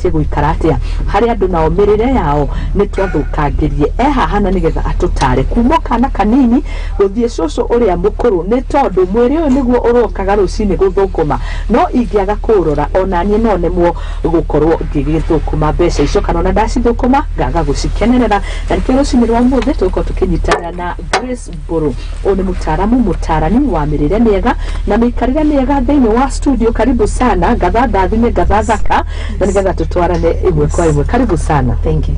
Tũbatiĩ gũikara atĩa harĩ andũ nao mĩrĩre yao nĩ twathũkangĩrie? E haha na nĩgetha atũtare kuma kana kanini gũthiĩ cũcũ ũrĩa mũkũrũ, nĩ tondũ mwĩrĩ ũyũ nĩguo ũrokaga rũcinĩ gũthũkũma, no ingĩaga kũũrora ona niĩ no nemwo gũkorwo ngĩgĩthũkũma mbeca icio, kana ona ndacithũkũma ngaga gũcikenerera. Na nĩkĩo rũcinĩ rwa ũmũthĩ tũgũkorwo tũkĩnyitanĩra na Grace Mbũrũ. Ũyũ nĩ mũtaaramu mũtaarani wa mĩrĩre mĩega na mĩikarĩre mĩega thĩinĩ wa studio. Karibu sana, ngatha ndathime, ngatha thaka, na nĩgetha tũtwarane ĩmwe kwa ĩmwe. Karibu sana. Thank you.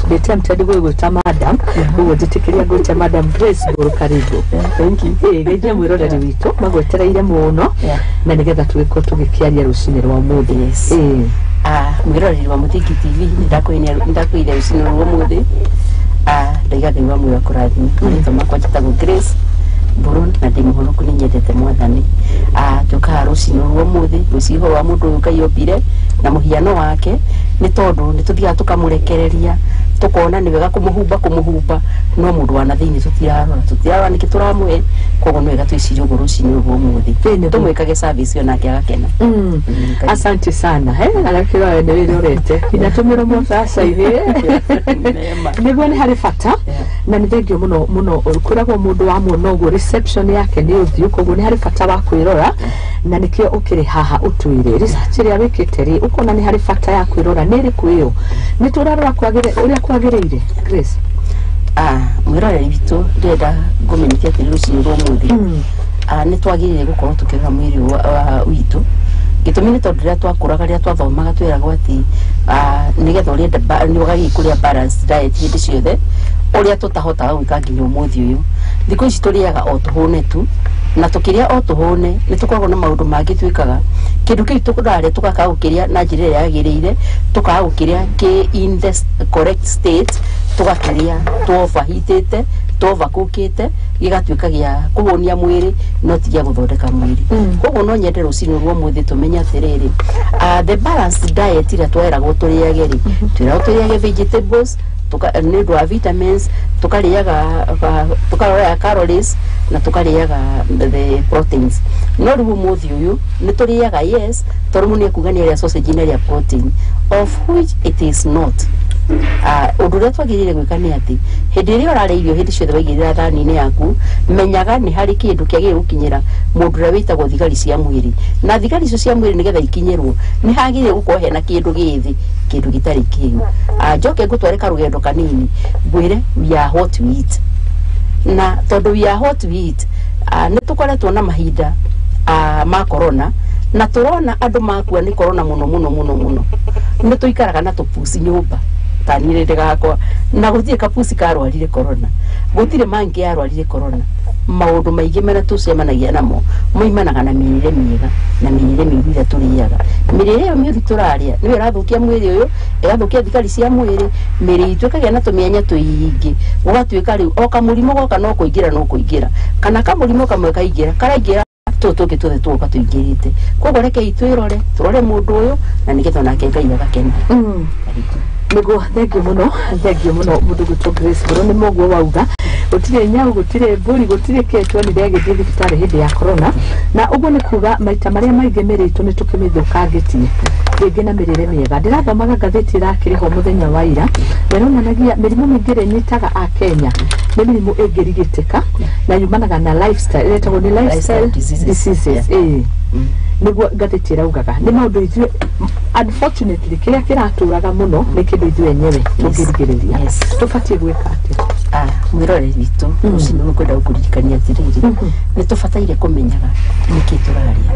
Ndĩ tempted gwĩgwĩta madam, ũguo njĩtĩkĩria ngwĩte Madam Grace Mbũrũ. Karibu. Thank you. Ĩĩ, geithia mwĩroreri witũ, magwetereire mũno na nĩgetha tũgĩkorwo tũgĩkĩaria rũcinĩ rwa ũmũthĩ. Yes. Mwĩroreri wa Mũthingi TV, nĩndakwĩire rũcinĩ rwa ũmũthĩ. Ndaiga Ngai wa muoyo akũrathime. Marĩtwa makwa njĩtagwo Grace Mbũrũ na ndĩ mũhonoku, nĩ nyendete Mwathani. Tũkaga rũcinĩ rwa ũmũthĩ rũciũ ũhoro wa mũndũ ũyũ Ngai ombire na mũhiano wake, nĩ tondũ nĩ tũthiaga tũkamũrekereria, tũkona nĩ wega kũmũhumba kũmũhumba, no mũndũ wa na thĩinĩ tũtirarora, tũtirarora nĩkĩ tũramũhe. Koguo nĩ wega twĩcirie ũguo rũcinĩ rwa ũmũthĩ. Ĩĩ, nĩguo. Tũmwĩkage service ĩyo nake agakena. Karibu. Asante sana. He agakĩra we nĩ wĩrorete nginya tũmĩromo caca-inĩ. Neema. Nĩguo, nĩ harĩ bata na nĩ thengio mũno mũno. Kwĩragwo mũndũ wa muona ũguo reception yake nĩ ũthiũ, koguo nĩ harĩ bata wa kwĩrora, na nĩkĩo ũkĩrĩ haha ũtwĩre research ĩrĩa wĩkĩte rĩ, ũkona nĩ harĩ bata ya kwĩrora nĩ ĩrĩkũ ĩyo nĩ tũrarora ũrĩa kwagĩrĩire, Grace? Mwĩroreri witũ, ndĩrenda ngũmenyithia atĩrĩ rũcinĩ rwa ũmũthĩ, nĩ twagĩrĩire gũkorwo tũkĩrora mwĩrĩ witũ. Gĩtũmi nĩ tondũ rĩrĩa twakũraga, rĩrĩa twathomaga, twĩragwo atĩ nĩgetha ũrĩe nĩ wagĩrĩire kũrĩa balanced diet hĩndĩ ciothe, ũrĩa tũtahotaga gwĩka nginya ũmũthĩ ũyũ. Thikũ ici tũrĩaga o tũhũne tu, na tũkĩrĩa o tũhũne nĩ tũkoragwo na maũndũ mangĩ twĩkaga. Kĩndũ kĩu tũrarĩa tũgakaga gũkĩrĩa na njĩra ĩrĩa yagĩrĩire, tũkaga gũkĩrĩa kĩ in the correct state, tũgakĩrĩa tũoverheatĩte, tũovercookĩte, gĩgatuĩka gĩa kũhũnia mwĩrĩ no ti gĩa gũthondeka mwĩrĩ. Koguo no nyende rũcinĩ rwa ũmũthĩ tũmenye atĩrĩrĩ, the balanced diet ĩrĩa tweragwo tũrĩage rĩ, twĩragwo tũrĩage vegetables nĩ ũndũ wa vitamins, tũkarĩaga tũkaroraga calories na tũkarĩaga the proteins. No rĩu ũmũthĩ ũyũ nĩ tũrĩaga, yes, tondũ mũndũ nĩ ekuga nĩ arĩa sausage nĩ arĩa protein, of which it is not. Ũndũ ũrĩa twagĩrĩire gwĩka nĩ atĩ hĩndĩ ĩrĩa ũrarĩa irio, hĩndĩ ciothe waigĩrĩra thani-inĩ yaku, menyaga nĩ harĩ kĩndũ kĩagĩrĩire gũkinyĩra mũndũ ũrĩa wĩtagwo thigari cia mwĩrĩ, na thigari icio cia mwĩrĩ nĩgetha ikinyĩrwo nĩ hagĩrĩire gũkorwo hena kĩndũ gĩthĩ, kĩndũ gĩtarĩ kĩu. Njoke ngũtware karũgendo kanini ngwĩre we are what we eat, na tondũ we are what we eat, nĩ tũkoretwo na mahinda ma corona, na tũrona andũ makua nĩ corona mũno mũno mũno mũno. Nĩ tũikaraga na tũpuci nyũmba, ta niĩ rĩrĩ gakwa na gũtirĩ kapuci karwarire corona, gũtirĩ mangĩ yarwarire corona. Maũndũ maingĩ marĩa tũcemanagia namo moimanaga na mĩrĩre mĩega na mĩrĩre mĩũru ĩrĩa tũrĩaga. Mĩrĩre ĩyo mĩũru tũrarĩa nĩyo ĩrathũkia mwĩrĩ ũyũ, ĩgathũkia thigari cia mwĩrĩ, mĩrĩ itũ ĩkagĩa na tũmĩanya tũingĩ, gũgatuĩka rĩu o kamũrimũ goka no kũingĩra, no kũingĩra, kana kamũrimũ kamwe kaingĩra karaingĩra tũtũ tũngĩ tuothe tũgoka tũingĩrĩte. Koguo rekei twĩrore, tũrore mũndũ ũyũ na nĩgetha onake Ngai agakena. Nĩguo, thengio mũno, thengio mũno mũndũ gwĩtwo Grace Mbũrũ. Nĩ moguo wauga, gũtirĩ nyau, gũtirĩ mbũri, gũtirĩ kĩ tuonire agĩthiĩ thibitarĩ hĩndĩ ya corona. Na ũguo nĩ kuga maita marĩa maingĩ mĩrĩ itũ nĩ tũkĩmĩthũkangĩtie rĩngĩ na mĩrĩre mĩega. Ndĩrathomaga ngathĩti ĩrakĩrĩho mũthenya wa ira na ĩronanagia mĩrimũ mĩingĩ ĩrĩa ĩnyitaga Akenya nĩ mĩrimũ ĩngĩrigitĩka na yumanaga na lifestyle, ĩretagwo nĩ lifestyle lifestyle diseases. Diseases. Ĩĩ, nĩguo ngathĩti ĩraugaga nĩ maũndũ ithuĩ unfortunately kĩrĩa kĩratũraga mũno nĩ kĩndũ ithuĩ enyewe tũngĩrigĩrĩria. Tũbatiĩ gwĩka atĩa? Mwĩroreri witũ, rũcinĩ nĩ kwenda gũkũririkania atĩrĩrĩ, nĩ tũbataire kũmenyaga nĩkĩ tũrarĩa.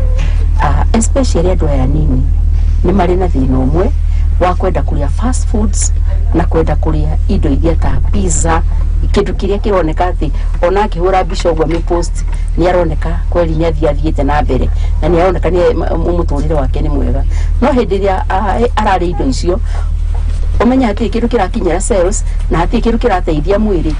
Especially andũ aya anini nĩ marĩ na thĩna ũmwe wa kwenda kũrĩa fast foods na kwenda kũrĩa indo iria ta pizza, kĩndũ kĩrĩa kĩroneka atĩ ona akĩhũra mbica ũguo amĩpost nĩ aroneka kweli nĩ athiĩ athiĩte na mbere na nĩ aroneka nĩ mũtũrĩre wake nĩ mwega, no hĩndĩ ĩrĩa ararĩa indo icio, ũmenye hatirĩ kĩndũ kĩrakinyĩra cells na hatirĩ kĩndũ kĩrateithia mwĩrĩ.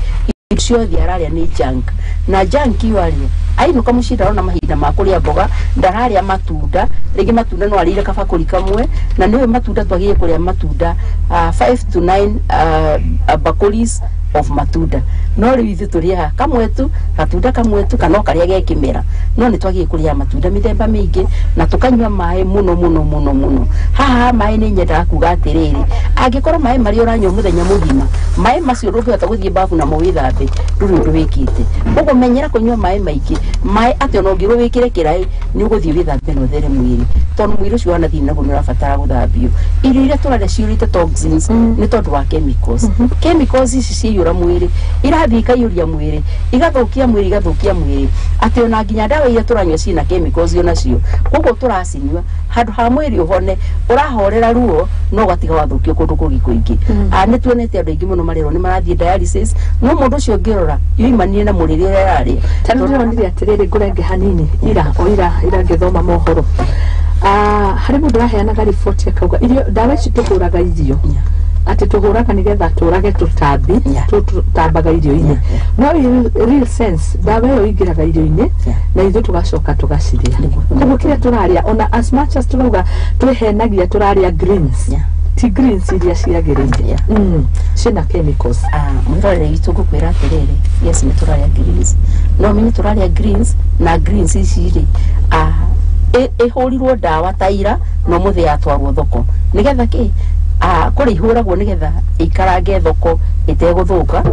Indo ciothe ararĩa nĩ junk, na junk iyo arĩa ainũka mũciĩ ndarona mahinda ma kũrĩa mboga, ndararĩa matunda. Rĩngĩ matunda no arĩire kabakũri kamwe, na nĩwe matunda twagĩrĩire kũrĩa matunda 5 to 9 bakulis of matunda. No rĩu ithuĩ tũrĩaga kamwe tu, gatunda kamwe tu, kana o karĩa gekĩmera. No nĩ twagĩrĩire kũrĩa matunda mĩthemba mĩingĩ na tũkanyua maĩ mũno mũno mũno mũno. Haha maĩ nĩ nyendaga kuga atĩrĩrĩ, angĩkorwo maĩ marĩa ũranyua mũthenya mũgima, maĩ macio ndũngĩhota gũthiĩ bafu namo wĩthambe, ndũrĩ ũndũ wĩkĩte. Koguo menyera kũnyua maĩ maingĩ, maĩ atĩ ona ũngĩrwo wĩkĩre kĩraĩ nĩ ũgũthiĩ wĩthambe na ũthere mwĩrĩ, tondũ mwĩrĩ ũcio wanathiĩ naguo nĩ ũrabatara gũthambio. Irio iria tũrarĩa ciyũrĩte toxins nĩ tondũ wa chemicals. Chemicals ici ciaiyũra mwĩrĩ, irathiĩ ikaiyũria mwĩrĩ, igathũkia mwĩrĩ, igathũkia mwĩrĩ, atĩ ona nginya ndawa iria tũranyua ciĩna chemicals onacio. Koguo tũracinyua handũ ha mwĩrĩ ũhone, ũrahorera ruo no ũgatiga wathũkio kũndũ kũngĩ kũingĩ. Nĩ tuonete andũ aingĩ mũno marerwo nĩ marathiĩ dialysis, no mũndũ ũcio ũngĩrora yoimanire na mũrĩre ũrĩa ararĩa. Ta rĩu ndĩronire atĩrĩrĩ, ngũrenge hanini, ira o ira ira ngĩthoma mohoro, harĩ mũndũ ũraheanaga riboti akauga irio, ndawa ici tũhũraga irio, atĩ tũhũraga nĩgetha tũrage tũtambi tũtambaga irio-inĩ, no in real sense ndawa ĩyo ĩingĩraga irio-inĩ na ithuĩ tũgacoka tũgacirĩa. Koguo kĩrĩa tũrarĩa, ona as much as tũrauga twĩhenagia tũrarĩa greens, ti greens iria ciagĩrĩire. Ciĩna chemicals. Mwĩrorere witũ, ngũkwĩra atĩrĩrĩ, yes, nĩ tũrarĩa greens, no menye tũrarĩa greens na greens ici rĩ, ĩhũrirwo ndawa ta ira na ũmũthĩ yatwarwo thoko nĩgetha kĩ kũrĩ ihũragwo nĩgetha ĩikarange thoko ĩtegũthũka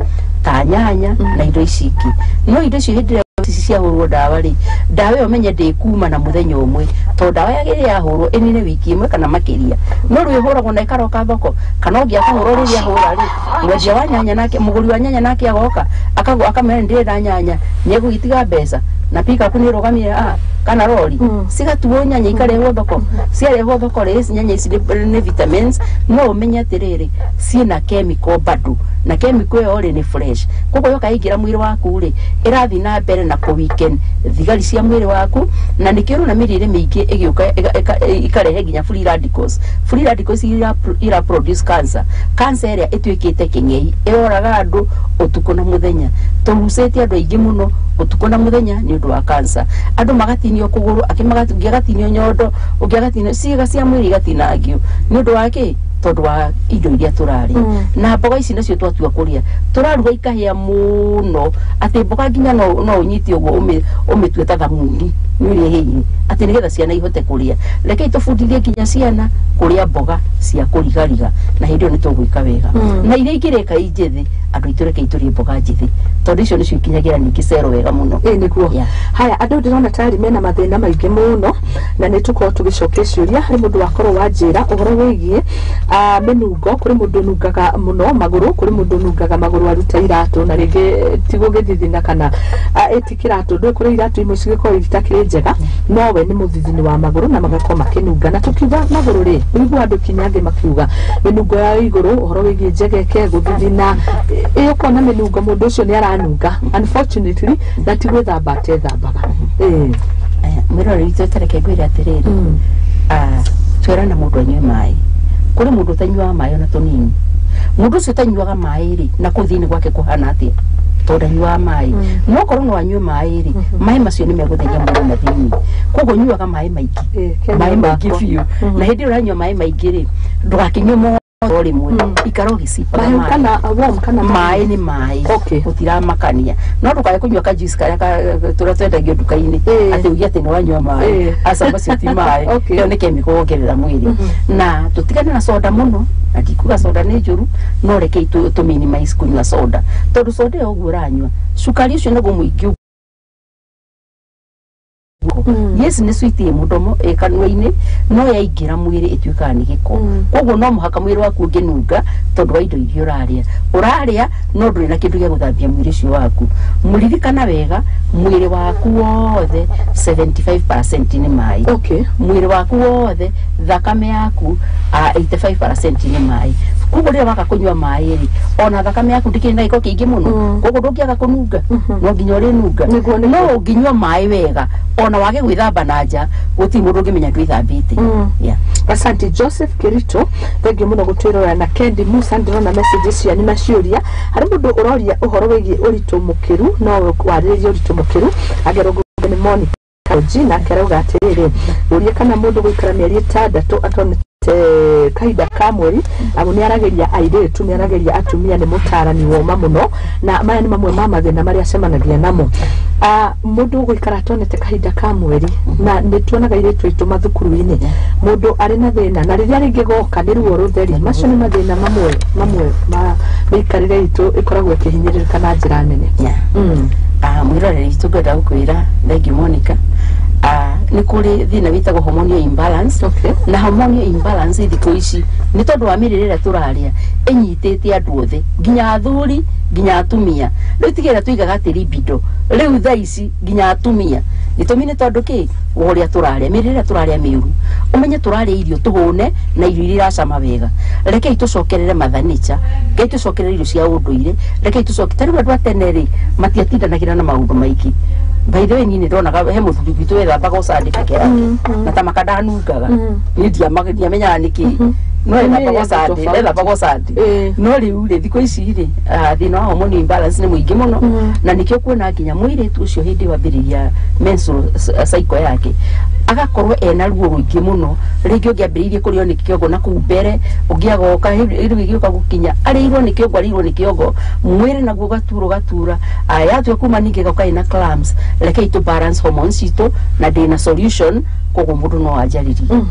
ta nyanya na indo ici ingĩ. No indo icio hĩndĩ ĩrĩa ici ciahũrwo ndawa rĩ, ndawa ĩyo menye ndĩkuma na mũthenya ũmwe, tondũ ndawa yagĩrĩire yahũrwo ĩnine wiki ĩmwe kana makĩria. No rĩu ĩhũragwo na ĩkaroka thoko, kana ũngĩ akahũrwo rĩrĩa ahũra rĩ, mwendia wa nyanya nake, mũgũri wa nyanya nake agoka akagwa akamera ndĩrenda nyanya, nĩegũgĩtiga mbeca na pickup nĩ ĩrũgamire kana rori, cigatuo nyanya ikarehwo thoko. Ciarehwo thoko rĩ, nyanya ici nĩ vitamins, no ũmenye atĩrĩrĩ, ciĩna chemical bado, na chemical ĩyo rĩ nĩ fresh. Koguo yoka yaingĩra mwĩrĩ waku rĩ, ĩrathiĩ na mbere na kũ weaken thigari cia mwĩrĩ waku. Na nĩkĩo ũrona mĩrĩre mĩingĩ ĩgĩũka ĩkarehe nginya free radicals. Free radicals ira produce cancer. Cancer ĩrĩa ĩtuĩkĩte kĩng'ei ĩroraga andũ ũtukũ na mũthenya. Tũrucĩte andũ aingĩ mũno ũtukũ na mũthenya nĩ ũndũ wa cancer. Andũ magatinio kũgũrũ, ũngĩ agatinio nyondo, ũngĩ agatinio ciĩga cia mwĩrĩ igatinangio. Nĩ ũndũ wa kĩ? Tondũ wa indo iria tũrarĩa. Na mboga ici nacio twatua kũrĩa, tũraruga ikahĩa mũno, atĩ mboga nginya no ũnyite ũguo ũmĩtue ta thamuni nĩ ũrĩa ĩhĩire, atĩ nĩgetha ciana ihote kũrĩa. Rekei tũbundithie nginya ciana kũrĩa mboga cia kũrigariga, na hĩndĩ ĩyo nĩ tũgwĩka wega. Na iria ingĩrĩka i njĩthĩ, andũ aitũ, rekei tũrĩe mboga njĩthĩ, tondũ icio nĩcio ikinyagĩra ningĩ cero wega mũno. Ĩ nĩguo. Haya, andũ ndĩrona tayari mena mathĩna maingĩ mũno na nĩ tũkorwo tũgĩcokia ciũria. Harĩ mũndũ wakorwo wanjĩra ũhoro wĩgiĩ mĩnungo. Kũrĩ mũndũ ũnungaga mũno magũrũ, kũrĩ mũndũ ũnungaga magũrũ aruta iratũ, na rĩngĩ ti gũgĩthithina kana ĩti kĩratũ ndũĩ, kũrĩ iratũ imwe cigĩkorwo itakĩrĩ njega, no we nĩ mũthithini wa magũrũ na magakorwo makĩnunga. Na tũkiuga magũrũ rĩ, ũigua andũ kinya angĩ makiuga mĩnungo ya igũrũ, ũhoro wĩgiĩ njegeke gũthithina, ĩ ũkona mĩnungo, mũndũ ũcio nĩ aranunga unfortunately na ti gwĩthamba atethambaga. Ĩ. Mwĩroreri witũ, tareke ngwĩre atĩrĩrĩ, twerana mũndũ anyue maĩ. Kũrĩ mũndũ ũtanyuaga maĩ ona tũnini. Mũndũ ũcio ũtanyuaga maĩ rĩ, na kũu thĩinĩ gwake kũhana atĩa? Tondũ ndanyuaga maĩ. No korwo no anyue maĩ rĩ, maĩ macio nĩ megũtheria mwĩrĩ na thĩinĩ. Koguo nyuaga maĩ maingĩ, maĩ maingĩ biũ. Na hĩndĩ ĩyo ũranyua maĩ maingĩ rĩ, ndũgakĩnyue mothe o rĩmwe, ikara ũgĩcipaga maĩ maĩ. Kana warm kana maĩ nĩ maĩ. Gũtiramakania, no ndũkae kũnyua ka juice karĩa tũrĩa twendagio nduka-inĩ, atĩ uge atĩ nĩ wanyua maĩ. Aca, macio ti maĩ. Ĩyo nĩ chemical wongerera mwĩrĩ. Na tũtigane na soda mũno, na ndikuga soda nĩ njũru, no rekei tũ minimize kũnyua soda, tondũ soda ĩyo ũguo ũranyua, cukari ũcio naguo mũingĩ ũguo. Yes, nĩ sweet ĩ mũdomo, ĩ kanua-inĩ, no yaingĩra mwĩrĩ ĩtuĩkaga nĩ gĩko. Koguo no mũhaka mwĩrĩ waku ũngĩnunga tondũ wa indo iria ũrarĩa. Ũrarĩa no ndũrĩ na kĩndũ gĩa gũthambia mwĩrĩ ũcio waku. Mũririkana wega, mwĩrĩ waku wothe 75% nĩ maĩ. Mwĩrĩ waku wothe, thakame yaku 85% nĩ maĩ. Koguo rĩrĩa waga kũnyua maĩ rĩ, ona thakame yaku ndĩkĩrĩ na gĩko kĩingĩ mũno. Koguo ndũngĩaga kũnunga, no nginya ũrĩnunga. Nĩguo. No ũngĩnyua maĩ wega, ona wage gwĩthamba na nja, gũtirĩ mũndũ ũngĩmenya ndwĩthambĩte. Yeah. Asante Joseph Kirito, thengiũ mũno gũtwĩrora. Na Kendi Musa, ndĩrona messages cianyu na ciũria. Harĩ mũndũ ũroria ũhoro wĩgiĩ ũritũ mũkĩru, no warĩrĩrie ũritũ mũkĩru. Agerwo nĩ Monica G, nake arauga atĩrĩrĩ, ũria kana mũndũ gũikara mĩeri 6 atonete atonete kahinda ka mweri, amu nĩ arageria airĩtu, nĩ arageria atumia, nĩ mũtarani woma mũno, na maya nĩ mamwe ma mathĩna marĩa acemanagia namo. Mũndũ gũikara atonete kahinda ka mweri, na nĩ tuonaga airĩtu aitũ mathukuru-inĩ mũndũ arĩ na thĩna, na rĩrĩa rĩngĩ goka nĩ ruo rũtheri. Macio nĩ mathĩna mamwe ma mĩikarĩre itũ ĩkoragwo ĩkĩhinyĩrĩrĩka na njĩra nene. Mwĩroreri witũ, ngwenda gũkwĩra thengiũ Monica, nĩ kũrĩ thĩna wĩtagwo hormonal imbalance. Na hormonal imbalance thikũ ici nĩ tondũ wa mĩrĩre ĩrĩa tũrarĩa ĩnyitĩte andũ othe, nginya athuri nginya atumia. Rĩu tigĩrĩra tũigaga atĩ libido rĩu thaa ici nginya atumia, gĩtũmi nĩ tondũ kĩ wa ũrĩa tũrarĩa, mĩrĩre ĩrĩa tũrarĩa mĩũru. Ũmenye tũrarĩa irio tũhũne na irio iria iracama wega. Rekei tũcokerere mother nature, rekei tũcokerere irio cia ũndũire, rekei tũcoke ta rĩu andũ a tene rĩ matiatindanagĩra na maũndũ maingĩ. By the way, niĩ nĩ ndonaga he mũthuri witũ wethambaga ũcandi peke yake na ta makandanungaga, niĩ ndiamenyaga nĩkĩ, no ethambaga ũcandi, ethambaga ũcandi. No rĩu rĩ, thikũ ici rĩ, thĩna wa hormone imbalance nĩ mũingĩ mũno, na nĩkĩo kuona nginya mũirĩtu ũcio hĩndĩ ĩyo ambĩrĩria menstrual cycle yake agakorwo ena ruo rũingĩ mũno. Rĩngĩ ũngĩambĩrĩirie kũrĩo nĩ kĩongo na kũu mbere, ũngĩ agoka rĩu gĩgĩũka gũkinya arĩirwo nĩ kĩongo, arĩirwo nĩ kĩongo, mwĩrĩ naguo ũgatura ũgatura, yatua kuma ningĩ ĩgoka ĩna cramps. Rekei tũ balance hormones citũ, na ndĩna solution, koguo mũndũ no anjarĩrie.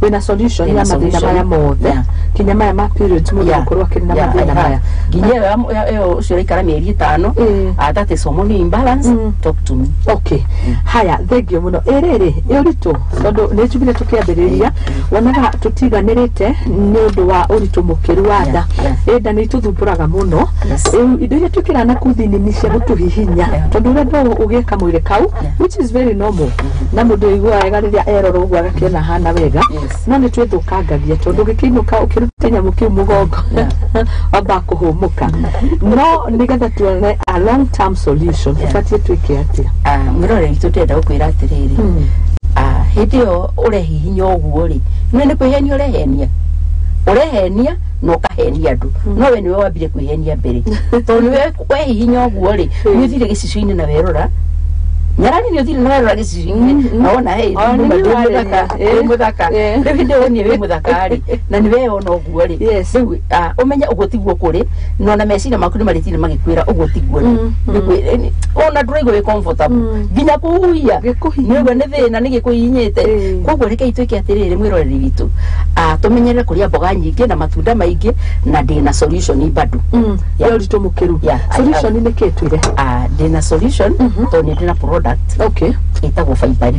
Wĩna solution ya Ndĩna mathĩna solution. maya mothe, kinya maya ma periods, mũndũ gũkorwo akĩrĩ na mathĩna maya? Nginya ĩyo ũcio ũraikara mĩeri 5, that is hormonal imbalance. Talk to me. Okay, haya, thengio mũno. Ĩrĩrĩ ĩ ũritũ, tondũ nĩ njugire tũkĩambĩrĩria wonaga tũtiganĩrĩte nĩ ũndũ wa ũritũ mũkĩru wa nda. Ĩ nda nĩ itũthumbũraga mũno. Rĩu indo iria twĩkĩraga na kũu thĩinĩ nĩ cia gũtũhihinya, tondũ ũrenda ũgĩe kamwĩrĩ kau, which is very normal, na mũndũ aiguaga wega rĩrĩa erora ũguo agakĩona hana wega. No nĩ twĩthũkangagia tondũ ũgĩkĩinũka ũkĩruta nyamũ kĩu mũgongo wambaga kũhũmũka. No nĩgetha tuone a long term solution, tũbatiĩ twĩke atĩa? Mwĩroreri witũ, ndĩrenda gũkwĩra atĩrĩrĩ, hĩndĩ ĩyo ũrehihinya ũguo rĩ, nĩ kwĩhenia ũrehenia, ũrehenia na ũkahenia andũ, no we nĩwe wambire kwĩhenia mbere, tondũ nĩwe wehihinya ũguo rĩ, nĩ ũthire gĩcicio-inĩ na werora nyarari, nĩ ũthire na werora gĩcicio-inĩ na wona, hey, O, nĩ ndĩ warĩria. mũthaka, ndĩ mũthaka. Rĩu hĩndĩ ĩyo wonire wĩ mũthaka rĩ, na nĩ weyona ũguo rĩ, rĩu ũmenye ũguo tiguo kũrĩ, na ona meciria maku nĩ marĩtire magĩkwĩra ũguo tiguo. Ona ndũraigua wĩ comfortable, nginya kũhuhia Gĩkũhihinya. nĩ ũguo nĩ thĩna, nĩ gĩkũhihinyĩte. Koguo rekei twĩke atĩrĩrĩ, mwĩroreri witũ, tũmenyerere kũrĩa mboga nyingĩ na matunda maingĩ, na ndĩna solution bado. Ya ũritũ mũkĩru. Yeah, I Solution nĩ kĩ, twĩre? Ndĩna solution tondũ nĩ ndĩna product ĩtagwo Fibari,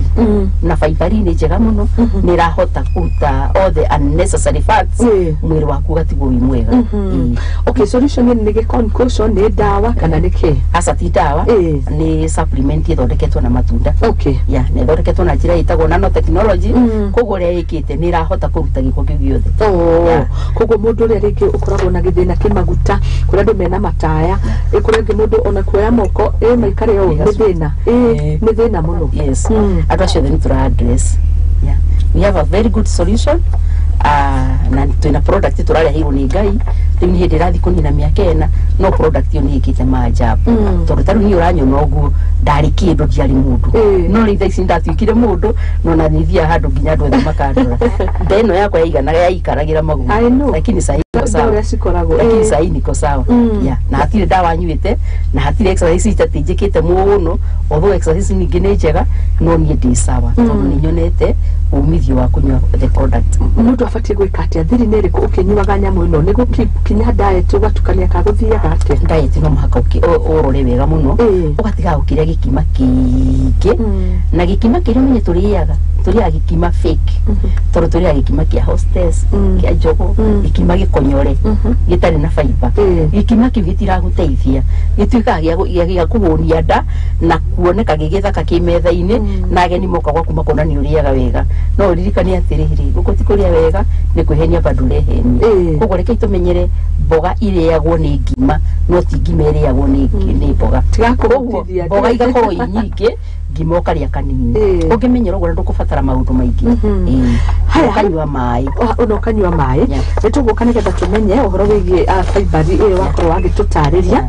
na Fibari nĩ njega mũno, nĩ ĩrahota kũruta all the unnecessary fats, mwĩrĩ waku ũgatigwo wĩ mwega. Okay, solution nĩ gĩ concoction, nĩ ndawa kana nĩ kĩ? Aca, ti ndawa. Nĩ supplement ĩthondeketwo na matunda. Ya, na ĩthondeketwo na njĩra ĩtagwo nanotechnology. Koguo ũrĩa ĩkĩte nĩ ĩrahota kũruta gĩko kĩu gĩothe. Oh, koguo mũndũ ũrĩa rĩngĩ ũkoragwo na gĩthĩna kĩmaguta, kũrĩa andũ mena mataya, kũrĩa ũngĩ mũndũ ona kuoya moko ĩ maikare ũũ nĩ thĩna, nĩ thĩna mũno. Yes. Andũ acio othe nĩ tũra address. Yeah. We have a very good solution, na twĩna product tũrareheirwo nĩ Ngai. Rĩu nĩ hĩndĩ ĩrathiĩ kũnina mĩaka 4, no product ĩyo nĩ ĩkĩte maajabu, tondũ ta rĩu niĩ ũranyona ũguo ndarĩ kĩndũ, ndiarĩ mũndũ, no rĩu thaa ici nĩndatuĩkire mũndũ, no na nĩ thiaga handũ nginya andũ othe makandora. Nda ĩno yakwa yaiganaga yaikaragĩra magũrũ, I know. lakini sahi niko sawa. Ũrĩa cikoragwo. Lakini sahi niko sawa. Yeah. Na hatirĩ ndawa nyuĩte, na hatirĩ exercise itatĩ njĩkĩte mũno, although exercise ningĩ nĩ njega, no niĩ ndĩ sawa tondũ nĩ nyonete umithio wa kũnyua the product. Mũndũ abatiĩ gwĩka atĩa? Thiri nĩ ĩrĩkũ ũkĩnyuaga nyamũ ĩno? Nĩ gũkinya diet ũgatukania ka gũthiaga atĩa? Diet no mũhaka ũrore wega mũno, ũgatiga gũkĩrĩa gĩkima kĩingĩ, na gĩkima kĩrĩa ũmenye tũrĩaga, tũrĩaga gĩkima fake, tondũ tũrĩaga gĩkima kĩa Hostess, kĩa Jogoo, gĩkima gĩkonyore gĩtarĩ na fiber. Gĩkima kĩu gĩtiragũteithia, gĩtuĩkaga gĩa kũhũnia nda na kuoneka gĩgĩthaka kĩ metha-inĩ, na ageni moka gwaku makona nĩ ũrĩaga wega. No ũririkane atĩrĩrĩ, gũkũ ti kũrĩa wega, nĩ kwĩhenia bado ũrehenia. Koguo rekei tũmenyere mboga irĩagwo nĩ ngima, no ti ngima ĩrĩagwo nĩ mboga. Tiga Koguo kũhutithia. mboga igakorwo i nyingĩ, ngima ũkarĩa kanini. Ũngĩmenyera ũguo ndũkũbatara maũndũ maingĩ. Haya. Ũkanyua maĩ. Ona ũkanyua maĩ. Nĩ tũgũka nĩgetha tũmenye ũhoro wĩgiĩ Fibari ĩyo wakorwo wagĩtũtarĩria.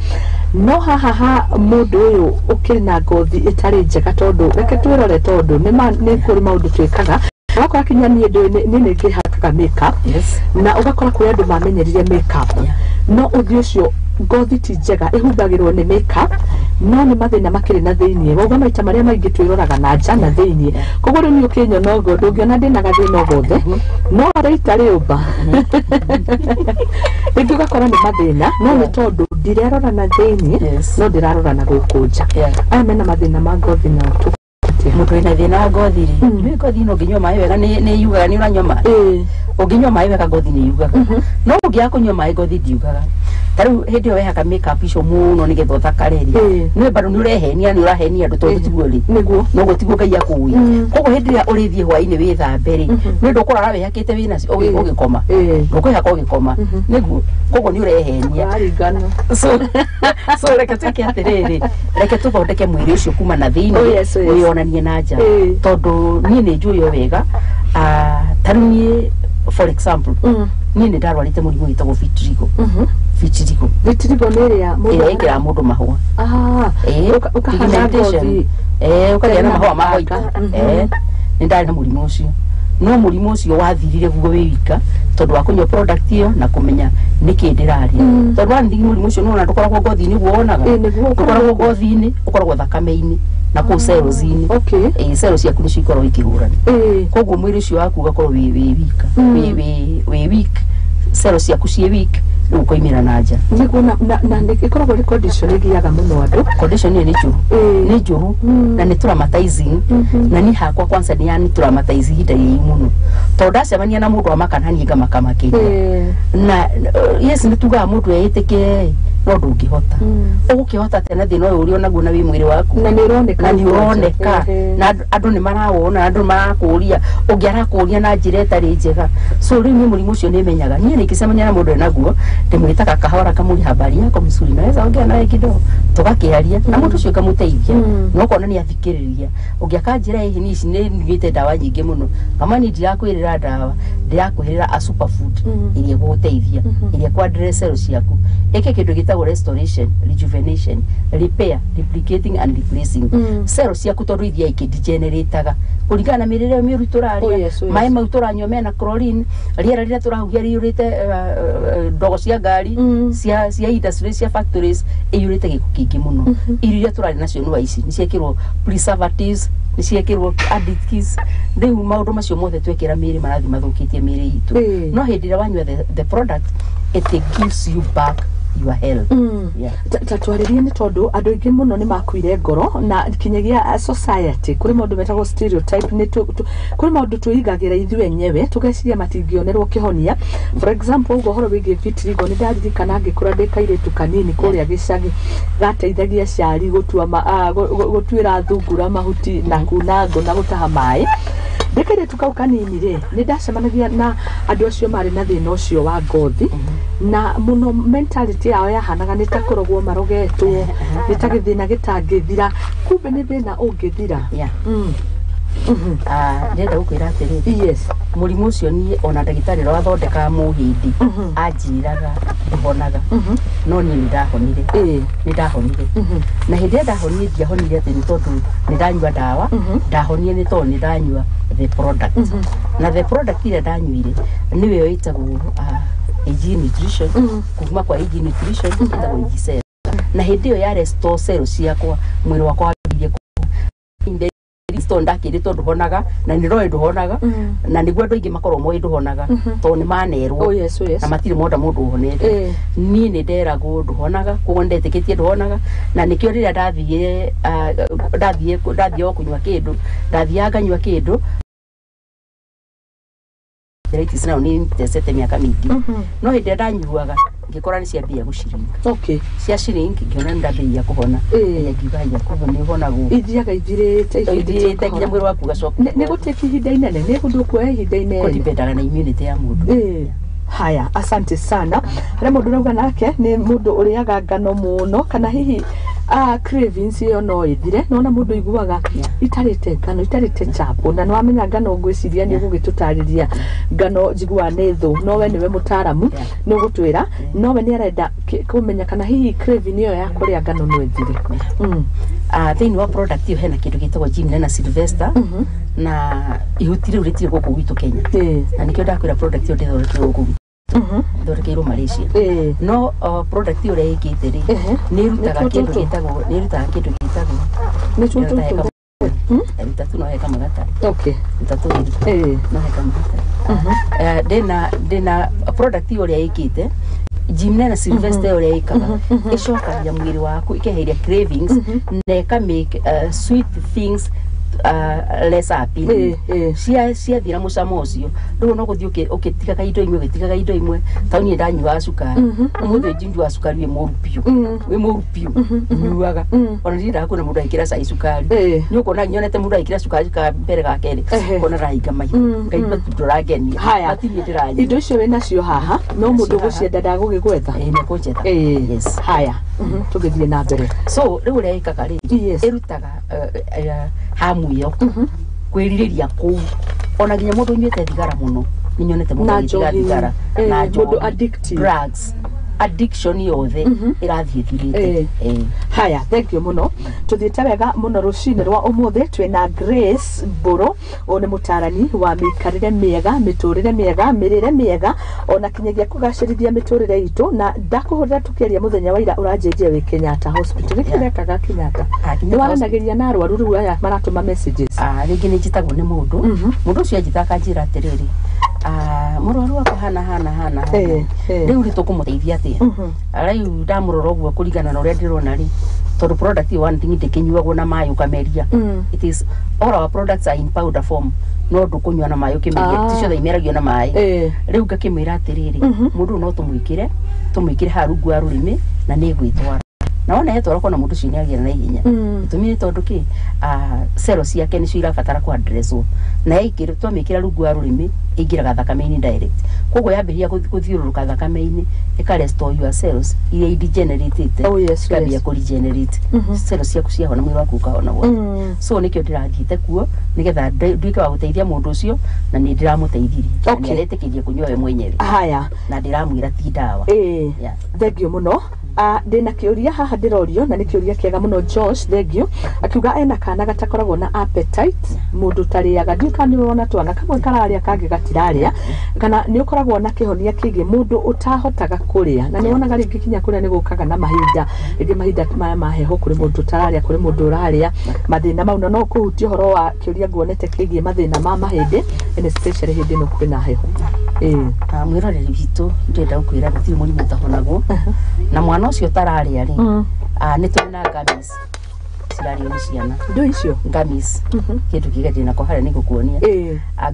No haha ha mũndũ ũyũ ũkĩrĩ na ngothi ĩtarĩ njega, tondũ reke twĩrore, tondũ nĩ kũrĩ maũndũ twĩkaga wakora kinya niĩ ndũĩ nĩ ngĩhakaga. mehakaga makeup, na ũgakora kũrĩ andũ mamenyerire makeup, no ũthiũ ũcio ngothi ti njega ĩhumbagĩrwo nĩ makeup, no nĩ mathĩna makĩrĩ na thĩiniĩ. Wauga maita marĩa maingĩ twĩroraga na nja na thĩiniĩ, koguo rĩu niĩ ũkĩnyona ũguo ndũngĩona ndĩna gathĩna o gothe, no rĩita rĩũmba rĩngĩ ũgakora nĩ mathĩna, no nĩ tondũ ndirerora na thĩiniĩ, no ndĩrarora na gũkũ nja. Aya mena mathĩna ma ngothi nao tũkwatia. Mũndũ wĩna thĩna wa ngothi rĩ, nĩ ngothi no ũngĩnyua maĩ wega nĩ yugaga nĩ ũranyua maĩ. Ũngĩnyua maĩ wega ngothi nĩ yugaga, no ũngĩaga kũnyua maĩ ngothi ndiugaga. Ta rĩu hĩndĩ ĩyo wehaka makeup icio mũno nĩgetha ũthakare rĩ, nĩ bado nĩ ũrehenia, nĩ ũrahenia andũ tondũ tiguo rĩ, nĩguo noguo tiguo Ngai akũĩ. Koguo hĩndĩ ĩrĩa ũrĩthiĩ hwaĩ-inĩ wĩthambe rĩ, nĩ ũndũ ũkũrara wĩhakĩte wĩnacio ũgĩkoma, ndũkwĩhaka ũgĩkoma, nĩguo koguo nĩ ũrehenia. So reke twĩke atĩrĩrĩ, reke tũthondeke mwĩrĩ ũcio kuma na thĩinĩ wĩyonanie na nja, tondũ niĩ nĩ njũĩ o wega. Ta rĩu niĩ for example, niĩ nĩ ndarwarĩte mũrimũ wĩtagwo vitiligo. Vitiligo. Vitiligo nĩ ĩrĩa mũndũ ĩkĩraga mũndũ mahũa. Ũkahana ngothi. Ũkagĩa na mahũa ma white. Nĩ ndarĩ na mũrimũ ũcio, no mũrimũ ũcio wathirire guo wĩ wika tondũ wa kũnyua product ĩyo na kũmenya nĩkĩ ndĩrarĩa. Tondũ wa ningĩ mũrimũ ũcio nĩwona ndũkoragwo ngothi-inĩ guo wonaga, ndũkoragwo ngothi-inĩ, ũkoragwo thakame-inĩ na kũu cells-inĩ. Cells ciaku nĩcio ikoragwo ikĩhũrana. Koguo mwĩrĩ ũcio waku ũgakorwo wĩ wika, wĩ weak, cells ciaku ciĩ weak, rĩu ũkoimĩra na nja. Nĩguo na ĩkoragwo nĩ condition ĩgiaga mũno andũ. Condition ĩyo nĩ njũru, nĩ njũru na nĩ traumatizing. Na niĩ hakwa kwanza nĩ yani traumatize ihinda rĩu mũno, tondũ ndacemania na mũndũ wa makana niĩ ngamaka makĩria. Na yes, nĩ tugaga mũndũ eĩtĩkĩre, no ndũngĩhota. Ũgũkĩhota atĩa na thĩna ũyũ ũrĩ onaguo na wĩ mwĩrĩ waku, na nĩ ũroneka, na nĩ ũroneka, na andũ nĩ marawona, andũ marakũria, ũngĩ arakũria na njĩra ĩtarĩ njega. So rĩu niĩ mũrimũ ũcio nĩ menyaga. Niĩ nĩngĩcemania na mũndũ enaguo, ndĩmwĩtaga kahora kamũri habari yako mzuri, naweza ongea nawe kidogo, tũgakĩaria na mũndũ ũcio ngamũteithia, na ũkona nĩ athikĩrĩria. Ũngĩ akanjĩra ĩhi niĩ ici nĩ nyuĩte ndawa nyingĩ mũno, kama niĩ ndirakwĩrĩra ndawa, ndĩrakwĩrĩra a superfood ĩrĩa ĩgũgũteithia, ĩrĩa ĩkũ-address cells ciaku, ĩke kĩndũ gĩtagwo restoration, rejuvenation, repair, replicating and replacing cells ciaku, tondũ ithiaga ikĩdegenerataga kũringana na mĩrĩre mĩũru tũrarĩa, maĩ mau tũranyua mena chlorine, rĩera rĩrĩa tũrahuhia rĩiyũrĩte ndogo cia ngari, cia industry, cia factories, ĩiyũrĩte gĩko kĩingĩ mũno. Irio iria tũrarĩa nacio nĩ ici nĩ ciekĩrwo preservatives, nĩ ciekĩrwo additives. Rĩu maũndũ macio mothe twekĩra mĩĩrĩ marathiĩ mathũkĩtie mĩĩrĩ itũ. No hĩndĩ ĩrĩa wanyua the product, it gives you back your health. Ta twarĩrie nĩ tondũ andũ aingĩ mũno nĩ makuire ngoro na kinyagia society kũrĩ maũndũ metagwo stereotype, nĩ kũrĩ maũndũ twĩigagĩra ithuĩ enyewe tũgeciria matingĩonerwo kĩhonia. For example, ũguo ũhoro wĩgiĩ vitiligo nĩ ndaririkana ngĩkũra ndĩ kairĩtu kanini kũrĩa gĩcagi gateithagia aciari gũtuĩra thungura mahuti na kuna ngũ na gũtaha maĩ. Ndĩ kairĩtu kau kanini rĩ, nĩ ndacemanagia na andũ acio marĩ na thĩna ũcio wa ngothi, na mũno mentality yao yahanaga nĩ ta kũrogwo marogetwo, nĩ ta gĩthĩna gĩtangĩthira, kumbe nĩ thĩna ũngĩthira. Ndĩrenda gũkwĩra atĩrĩrĩ, yes, mũrimũ ũcio niĩ ona ndagĩtarĩ ũrĩa wathondekaga mũhĩndĩ anjĩraga ndũhonaga, no niĩ nĩ ndahonire, nĩ ndahonire. Na hĩndĩ ĩrĩa ndahonire ndiahonire atĩ nĩ tondũ nĩ ndanyua ndawa, ndahonire nĩ tondũ nĩ ndanyua the product. Na the product ĩrĩa ndanyuire nĩyo ĩtagwo AG Nutrition, kuma kwa AG Nutrition ĩtagwo AG Cell. Na hĩndĩ ĩyo ya restore cell ciakwa, mwĩrĩ wakwa wambĩrĩirie restore ndakĩrĩtwo ndũhonaga, na nĩ roĩ ndũhonaga, na nĩguo andũ aingĩ makorwo moĩ ndũhonaga tondũ nĩ manerwo na matirĩ monda mũndũ ũhonete. Niĩ nĩ nderagwo ndũhonaga, koguo ndetĩkĩtie ndũhonaga, na nĩkĩo rĩrĩa ndathiĩ o kũnyua kĩndũ, ndathiaga nganyua kĩndũ arthritis nayo nĩ tecete mĩaka mĩingĩ, no hĩndĩ ĩrĩa ndanyuaga ngĩkora nĩ ciambia gũciringa. Cia shrink ngĩona nĩ ndambĩrĩria kũhona, ngiuga haiya koguo nĩ ũhonagwo, ithiaga ithirĩte nginya mwĩrĩ waku ũgacoka. Nĩ gũtĩka ihinda inene, nĩ ũndũ ũkuoya ihinda inene, kũdipendaga na immunity ya mũndũ. Haya, asante sana. Harĩa mũndũ ũrauga nake nĩ mũndũ ũrĩaga ngano mũno, kana hihi cravings ĩyo no ĩthire, nona mũndũ iguaga itarĩte ngano, itarĩte chapo, na nĩwamenya ngano ngwĩciria nĩ ũgũgĩtũtarĩria ngano njiguaga nĩ thũ, no we nĩwe mũtaaramu nĩ ũgũtwĩra, no we nĩ arenda kũmenya kana hihi craving ĩyo ya kũrĩa ngano no ĩthire. Thĩinĩ wa product ĩyo hena kĩndũ gĩtagwo Jim na Sylvester, na ihuti rĩu rĩtirĩ gũkũ gwitũ Kenya, na nĩkĩo ndakwĩra product ĩyo ndĩthondekeirwo gũkũ gwitũ, ĩthondekeirwo Malaysia. No product ĩyo ũrĩa ĩkĩte rĩ, nĩ ĩrutaga Nĩtuo kĩndũ tũtũ. gĩtagwo, nĩ ĩrutaga kĩndũ gĩtagwo Nĩ tuo tũtũ. Ruta tu, no he kamwe gatarĩ. Ruta tũĩrĩ. No he kamwe gatarĩ. Ndĩna product ĩyo ũrĩa ĩkĩte, Jimnena Sylvester, ũrĩa ĩkaga, ĩcokagia mwĩrĩ waku, ĩkeheria cravings na ĩka make sweet things less appealing. Cia ciathira mũcamo ũcio, rĩu no gũthiĩ ũkĩtigaga indo imwe, ũgĩtigaga indo imwe. Ta niĩ ndanyuaga cukari, ũmũthĩ njnyuaga cukari wĩ mũru biũ, wĩ mũru biũ nyuaga. Ona ndiendaga kuona mũndũ agĩkĩra cai cukari. Nĩ ũkuona nyonete mũndũ agĩkĩra cukari ka mbere ga kerĩ, kona rahinga maitho, ngaigua tu ndũrangenia. Haya. Na ti niĩ ndĩranyua. Indo icio wĩ nacio haha, no mũndũ Nacio haha. gũcienda ndagũgĩgwetha. Ĩĩ, nĩekũnjetha. Yes. Haya, tũgĩthiĩ na mbere. So rĩu ũrĩa ĩkaga rĩ, ĩrutaga hamu ĩyo, kwĩrirĩria kũu, ona nginya mũndũ ũnyuĩte thigara mũno, nĩ nyonete mũndũ Na agĩtiga njohi. thigara na Mũndũ njohi, addictive. drugs addiction yothe ĩrathiĩ ĩthirĩte. Haya, thank you mũno. Tũthiĩte wega mũno rũcinĩ rwa ũmũthĩ. Twĩna Grace Mbũrũ, ũyũ nĩ mũtarani wa mĩikarĩre mĩega, mĩtũrĩre mĩega, mĩrĩre mĩega, ona kinyagia kũgacĩrithia mĩtũrĩre itũ. Na ndakũhũrĩra tũkĩaria mũthenya wa ira, ũranjĩnjia wĩ Kenyatta Hospital. Nĩkĩ ũrekaga Kenyatta? Ah, Nĩ Kenyatta. waranagĩria na arwaru rĩu aya maratũma messages? Ah, rĩngĩ nĩ njĩtagwo nĩ mũndũ. Mũndũ ũcio anjĩta akanjĩra atĩrĩrĩ, "Ah, mũrwaru wakwa hana hana hana hana." Rĩu rĩ, tũkũmũteithia atĩa? Rĩu ndamũrora ũguo, kũringana na ũrĩa ndĩrona rĩ, tondũ product ĩyo, one thing, ndĩkĩnyuagwo na maĩ ũkameria. It is all our products are in powder form, no ndũkũnyua na maĩ ũkĩmeria. Ti ciothe imeragio na maĩ. Rĩu ngakĩmwĩra atĩrĩrĩ, mũndũ ũyũ no tũmwĩkĩre haha rungu wa rũrĩmĩ na nĩ ĩgwĩtwara, na wona yetwara, kona mũndũ ũcio nĩ agĩra na ihenya. Gĩtũmi nĩ tondũ kĩ, cero ciake nĩcio irabatara kũ addresswo, na yaikĩrwo, twamĩkĩra rungu wa rũrĩmĩ, ĩingĩraga thakame-inĩ direct. Koguo yambĩrĩria gũthiũrũrũka thakame-inĩ, ĩka restore your cells iria idegeneratĩte, cikambia kũ regenerate. Cells ciaku ciahona, mwĩrĩ waku ũkahona wothe. So nĩkĩo ndĩrathiĩte kuo, nĩgetha nduĩke wa gũteithia mũndũ ũcio, na nĩ ndĩramũteithirie na nĩ aretĩkĩria kũnyua we mwenyewe. Haya. Na ndĩramwĩra ti ndawa. Yeah. Thank you mũno. Ndĩna kĩũria haha ndĩrorio, na nĩ kĩũria kĩega mũno. Josh, thank you. Akiuga ena kana gatakoragwo na appetite, mũndũ ũtarĩaga. Ndiũĩ kana nĩ ũrona twana kamwe kararĩa, kangĩ gatirarĩa, kana nĩ ũkoragwo na kĩhonia kĩgiĩ mũndũ ũtahotaga kũrĩa, na nĩ wonaga rĩngĩ kinya kũrĩa nĩ gũkaga na mahinda, rĩngĩ mahinda maya ma heho, kũrĩ mũndũ ũtararĩa, kũrĩ mũndũ ũrarĩa, mathĩna mau. Na no kũhutia ũhoro wa kĩũria nguonete kĩgiĩ mathĩna ma mahĩndĩ, and especially hĩndĩ ĩno kwĩna heho. Mwĩroreri witũ, ndĩrenda gũkwĩra gũtirĩ mũrimũ ũtahonagwo, na mwana ũcio ũtararĩa rĩ, nĩ tũrĩ na gummies cirarĩo nĩ ciana. Indo icio? Gummies, kĩndũ kĩga ndĩnako harĩa nĩ ngũkuonia.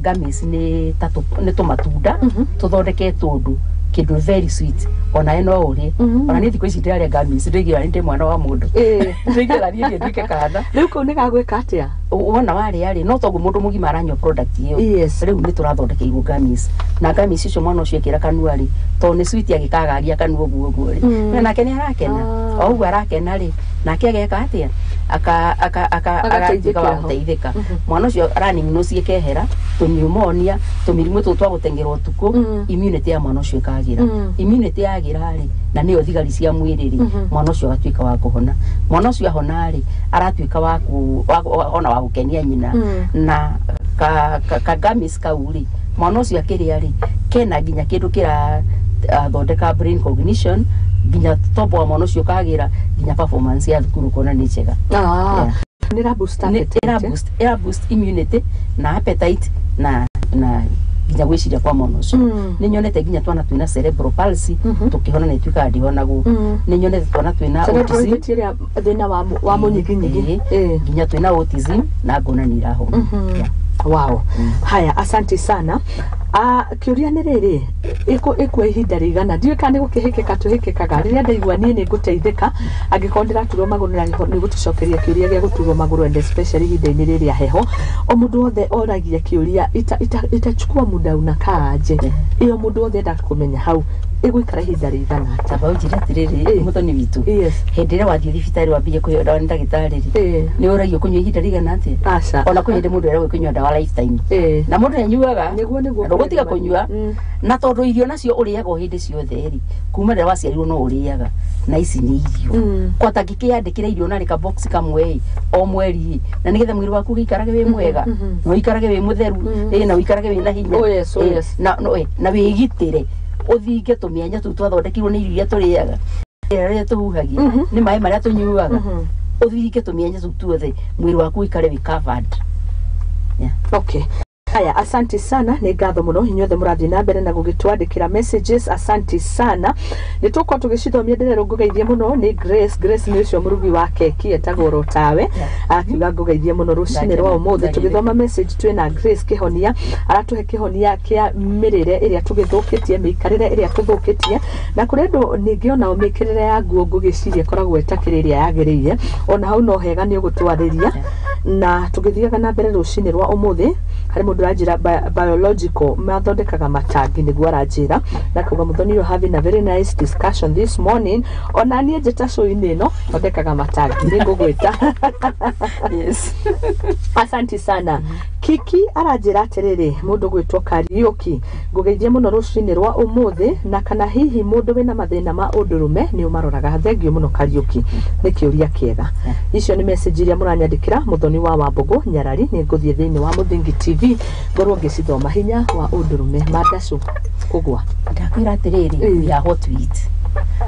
Gummies nĩ ta nĩ tũmatunda tũthondeketwo ũndũ kĩndũ very sweet, onawe no ũrĩe. Ona niĩ thikũ ici ndĩrarĩa gummies, ndĩigĩra nĩ ndĩ mwana wa mũndũ, ndĩigĩra niĩ nduĩke kana. Rĩu kũu nĩ gagwĩka atĩa? Wona warĩa rĩ, no toguo mũndũ mũgima aranyua product ĩyo. Rĩu nĩ tũrathondekeirwo gummies, na gummies icio mwana ũcio ekĩra kanua rĩ, tondũ nĩ sweet, agĩkagagia kanua ũguo ũguo rĩ, na nake nĩ arakena. O ũguo arakena rĩ, nake ageka atĩa? Aka aka aka agatuĩka wa Agateithĩkĩra ho. gũteithĩka. Mwana ũcio running nose ĩkehera, tũpneumonia, tũmĩrimũ tũtũ twa gũteng'era ũtukũ, immunity ya mwana ũcio ĩkagĩra. Immunity yagĩra rĩ, na nĩyo thigari cia mwĩrĩ rĩ, mwana ũcio agatuĩka wa kũhona. Mwana ũcio ahona rĩ, aratuĩka wa ona wa gũkenia nyina. Na ka gummies kau rĩ, mwana ũcio akĩrĩa rĩ, kena nginya kĩndũ kĩra thondeka brain cognition, nginya tombo wa mwana ũcio ũkagĩra, nginya performance ya thukuru ũkona nĩ njega. Ah, nĩ ra boost appetite. Ĩra boost immunity na appetite na nginya gwĩciria kwa mwana ũcio. Nĩ nyonete nginya twana twĩna cerebral palsy tũkĩhona, na ituĩkaga ndihonagwo. Nĩ nyonete twana twĩna Cerebral autism. palsy ĩrĩa thĩna wa mũnyiginyigi. Nginya twĩna autism na ngona nĩ irahona. Yeah. Wow. Haya, asante sana. Kĩũria nĩ rĩrĩ, ĩkua ihinda rĩigana? Ndiũĩ kana nĩ gũkĩhĩkĩka tũhĩkĩkaga. Rĩrĩa ndaigua niĩ nĩ ngũteithĩka, angĩkorwo ndĩraturwo magũrũ, na nĩ gũtũcokeria kĩũria gĩa gũturwo magũrũ, and especially ihinda-inĩ rĩrĩa heho, o mũndũ wothe oragia kĩũria, itachukua muda unakaa aje? Ĩyo mũndũ wothe enda kũmenya hau, ĩgũikara ihinda rĩigana atĩa? Tamba ũnjĩre atĩrĩrĩ, mũthoni witũ, hĩndĩ ĩrĩa wathiĩ thibitarĩ wambie kũheo ndawa nĩ ndagĩtarĩ rĩ, nĩ ũragio kũnyua ihinda rĩigana atĩa? Aca. Ona kwĩ hĩndĩ mũndũ eragwo kũnyua ndawa lifetime, na mũndũ nĩanyuaga. Nĩguo. Na Ndũgũtiga kũnyua. Na tondũ irio nacio ũrĩaga o hĩndĩ ciothe rĩ, kuma rĩrĩa waciarirwo no ũrĩaga, na ici nĩ irio. Kwata ngĩkĩyandĩkĩra irio narĩ ka box kamwe ĩ, o mweri ĩ, na nĩgetha mwĩrĩ waku ũgĩikarage wĩ mwega, na ũikarage wĩ mũtheru, ĩ, na ũikarage wĩ na hinya. Oh yes, oh Ĩ, yes. na no, ĩ, na wĩgitĩre ũthinge tũmĩanya tũu twathondekirwo nĩ irio iria tũrĩaga, rĩera rĩrĩa tũhuhagia, nĩ maĩ marĩa tũnyuaga, ũthinge tũmĩanya tũu tuothe, mwĩrĩ waku ũikare wĩ covered. Yeah. Okay. Haya, asante sana, nĩ ngatho mũno inyuothe mũrathiĩ na mbere na gũgĩtwandĩkĩra messages. Asante sana, nĩ tũkorwo tũgĩcithomia. Ndĩrerwo ngũgeithie mũno nĩ Grace. Grace nĩ ũcio mũrugi wa keki etagwo Rotawe, akiuga ngũgeithie mũno rũcinĩ rwa ũmũthĩ. Tũgĩthoma message twĩna Grace Kĩhonia, aratũhe kĩhonia kĩa mĩrĩre ĩrĩa tũgĩthũkĩtie, mĩikarĩre ĩrĩa tũthũkĩtie, na kũrĩ andũ ningĩ onao mĩkĩrĩre ya nguo ngũgĩciria ĩkoragwo ĩtakĩrĩ ĩrĩa yagĩrĩire. Ona hau no hega nĩ ũgũtwarĩria. Na tũgĩthiaga na mbere rũcinĩ rwa ũmũthĩ, harĩ mũndũ ũranjĩra biological mathondekaga matangi, nĩguo aranjĩra, na kuga Muthoni, you're having a very nice discussion this morning. Ona niĩ njĩta show-inĩ ĩno thondekaga matangi, nĩ ngũgwĩta. Yes. Asante sana. Kiki aranjĩra atĩrĩrĩ, mũndũ gwĩtwo Kariũki, ngũgeithie mũno rũcinĩ rwa ũmũthĩ, na kana hihi mũndũ wĩna mathĩna ma ũndũrũme nĩ ũmaroraga? Thengiũ mũno Kariũki, nĩ kĩũria kĩega. Icio nĩ message iria mũranyandĩkĩra. Mũthoni wa Wambũgũ Nyarari, nĩ ngũthiĩ thĩinĩ wa Mũthingi TV ngorwo ngĩcithoma. Hinya wa ũndũrũme, mandacũ kũgwa. Ndakwĩra atĩrĩrĩ, we are what we eat.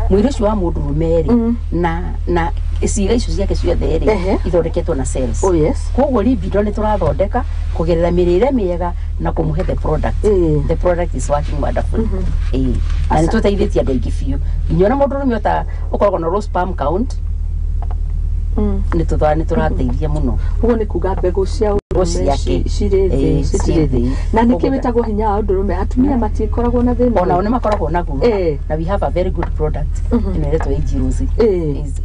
Mwĩrĩ ũcio wa mũndũrũme rĩ, na ciĩga icio ciake ciothe rĩ, ithondeketwo na cells. Oh yes. Koguo libido nĩ tũrathondeka kũgerera mĩrĩre mĩega na kũmũhe the product. The product is working wonderfully. Ĩĩ, na nĩ tũteithĩtie andũ aingĩ biũ, nginya ona mũndũrũme ũta ũkoragwo na low sperm count, nĩ tũrateithia mũno. Ũguo nĩ kuga mbegũ cia Mbegũ ũndũrũme ciake. cirĩ thĩ? Ĩĩ, citirĩ cirĩ thĩ. thĩ. Na nĩkĩ Koguo wĩtagwo hinya wa ũndũrũme? Atumia matikoragwo na thĩna? Onao nĩ makoragwo naguo. Na we have a very good product ĩno ĩretwo AG Rose.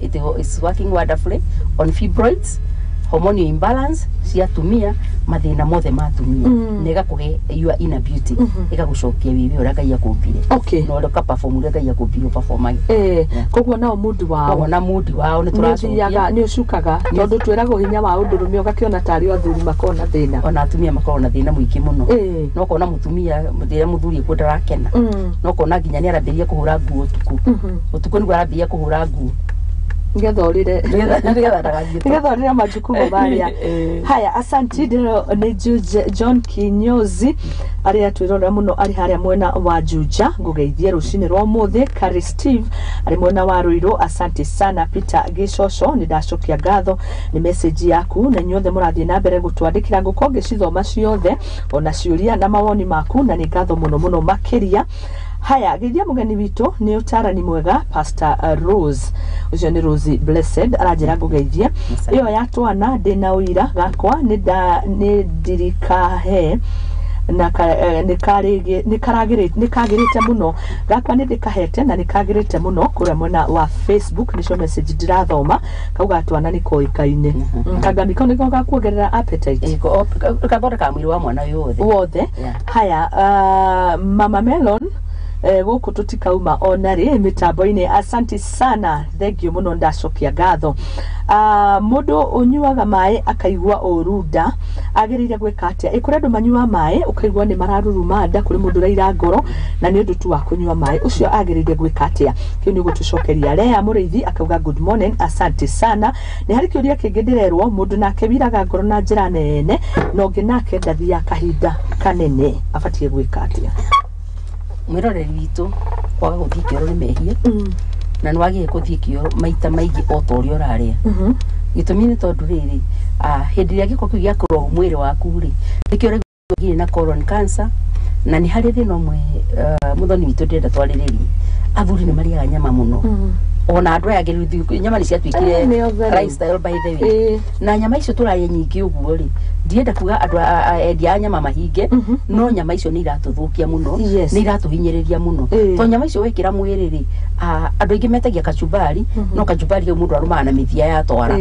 It is working wonderfully on fibroids, hormonal imbalance cia atumia, mathĩna mothe ma atumia, na ĩgakũhe your inner beauty, ĩgagũcokia wĩ ũrĩa Ngai akũmbire, na ũrĩa ũkaperform ũrĩa Ngai akũmbire ũperformage. Koguo nao mũndũ wao Koguo na mood wao nĩ tũracokia. Nĩũthiaga nĩ ũcukaga, tondũ twĩragwo hinya wa ũndũrũme ũgakĩona tarĩ o athuri makoragwo na thĩna. Ona atumia makoragwo na thĩna mũingĩ mũno. No ũkona mũtumia rĩrĩa mũthuri ekuo ndarakena, no ũkona nginya nĩ arambĩrĩria kũhũra nguo ũtukũ. Ũtukũ nĩguo arambĩrĩria kũhũra nguo nĩgetha ũrĩre, nĩgetha ndagathiĩ nĩgetha ũrĩre majukumu marĩa. Haya, asanti. Ndĩro nĩ John Kinyozi arĩa twĩrorera mũno arĩ harĩa mwena wa Juja, ngũgeithie rũcinĩ rwa ũmũthĩ. Kari Steve arĩ mwena wa Ruiru, asante sana. Peter Gĩcoco, nĩ ndacokia ngatho nĩ message yaku, na inyuothe mũrathiĩ na mbere gũtwandĩkĩra, ngũkorwo ngĩcithoma ciothe, ona ciũria na mawoni maku, na nĩ ngatho mũno mũno makĩria. Haya, geithia mũgeni witũ, nĩ ũtarani mwega, Pastor Rose. Ũcio nĩ Rose Blessed, aranjĩra ngũgeithie. Ĩyo ya twana ndĩna ũira gakwa, nĩ ndirikahe na nĩ kagĩrĩte mũno. Gakwa nĩ ndĩkahete na nĩ kagĩrĩte mũno. Kũrĩa mwena wa Facebook nĩcio message ndĩrathoma. Kauga twana nĩ koĩkaine. Kangami kau nĩko gakuongerera appetite. Gathondekaga mwĩrĩ wa mwana wĩ wothe. Wothe. Yeah. Haya, Mama Melon, gũkũ tũtikauma ona rĩ mĩtambo-inĩ. Asante sana, thank you mũno, ndacokia ngatho. Mũndũ ũnyuaga maĩ akaigua ũru nda agĩrĩire gwĩka atĩa? Ĩ, kũrĩ andũ manyuaga maĩ ũkaigua nĩ mararuruma nda, kũrĩ mũndũ ũraira ngoro na nĩ ũndũ tu wa kũnyua maĩ. Ũcio agĩrĩire gwĩka atĩa? Kĩu nĩ ũgũtũcokeria. Lea Mũrĩithi akauga good morning, asante sana. Nĩ harĩ kĩũria kĩngĩ ndĩrerwo, mũndũ nake wiraga ngoro na njĩra nene na ũngĩ nake ndathiaga kahinda kanene, abatiĩ gwĩka atĩa? Mwĩroreri witũ, kwaga gũthiĩ kĩoro nĩ mehia, na nĩ wagĩrĩire gũthiĩ kĩoro maita maingĩ o ta ũrĩa ũrarĩa. Gĩtũmi nĩ tondũ rĩrĩ, hĩndĩ ĩrĩa gĩko kĩu gĩakorwo mwĩrĩ waku rĩ, nĩkĩo ũraigua na colon cancer. Na nĩ harĩ thĩna ũmwe, mũthoni witũ, ndĩrenda twarĩrĩrie. Athuri nĩ marĩaga nyama mũno, ona andũ aya angĩ rĩu nyama nĩ ciatuĩkire Eh, nĩ othe rĩu. lifestyle, by the way. Na nyama icio tũrarĩa nyingĩ ũguo rĩ, ndienda kuga andũ endia a nyama mahinge, no nyama icio nĩ iratũthũkia mũno, nĩ iratũhinyĩrĩria mũno, tondũ nyama icio wekĩra mwĩrĩ rĩ, andũ aingĩ metagia kachumbari, no kachumbari kau mũndũ arũmaga na mĩthia ya twara.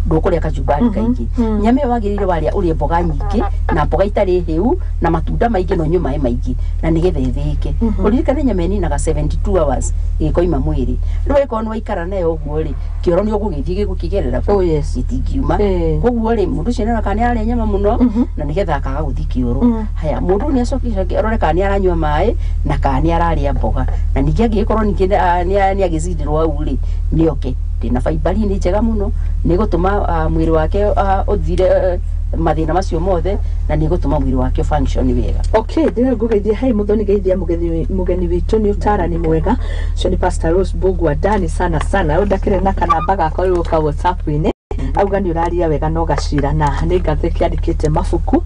Ndũkũrĩa kachumbari kaingĩ. Nyama ĩyo wagĩrĩire warĩa ũrĩe mboga nyingĩ na mboga itarĩ hĩu na matunda maingĩ na ũnyue maĩ maingĩ na nĩgetha ĩthĩĩke. Ũririkane nyama ĩninaga 72 hours ĩgĩkoima mwĩrĩ. Rĩu angĩkorwo nĩ waikara nayo ũguo rĩ, kĩoro nĩ ũgũgĩthiĩ gĩgũkĩgerera Oh, yes. gĩtingiuma. Koguo rĩ, mũndũ ũcio nĩarora kana nĩ ararĩa nyama mũno na nĩgetha akaga gũthiĩ kĩoro. Haya, mũndũ nĩ acoke arore kana nĩ aranyua maĩ na kana nĩ ararĩa mboga, na ningĩ angĩgĩkorwo ningĩ nĩ agĩcindirwo hau rĩ, nĩoke ndĩna fiber nĩ njega mũno, nĩ gũtũma mwĩrĩ wake ũthire mathĩna macio mothe na nĩ gũtũma mwĩrĩ wake function wega. Okay, ndĩrenda ngũgeithie hai Muthoni, geithia mũgeni witũ, nĩ ũtarani mwega ũcio nĩ Pastor Rose Mbugua Dani sana sana. Ũyũ ndakĩrĩ na kanamba gakwa rĩu ka WhatsApp-inĩ, auga nĩ ũraria wega no gacira, na nĩ ngathĩki andĩkĩte mabuku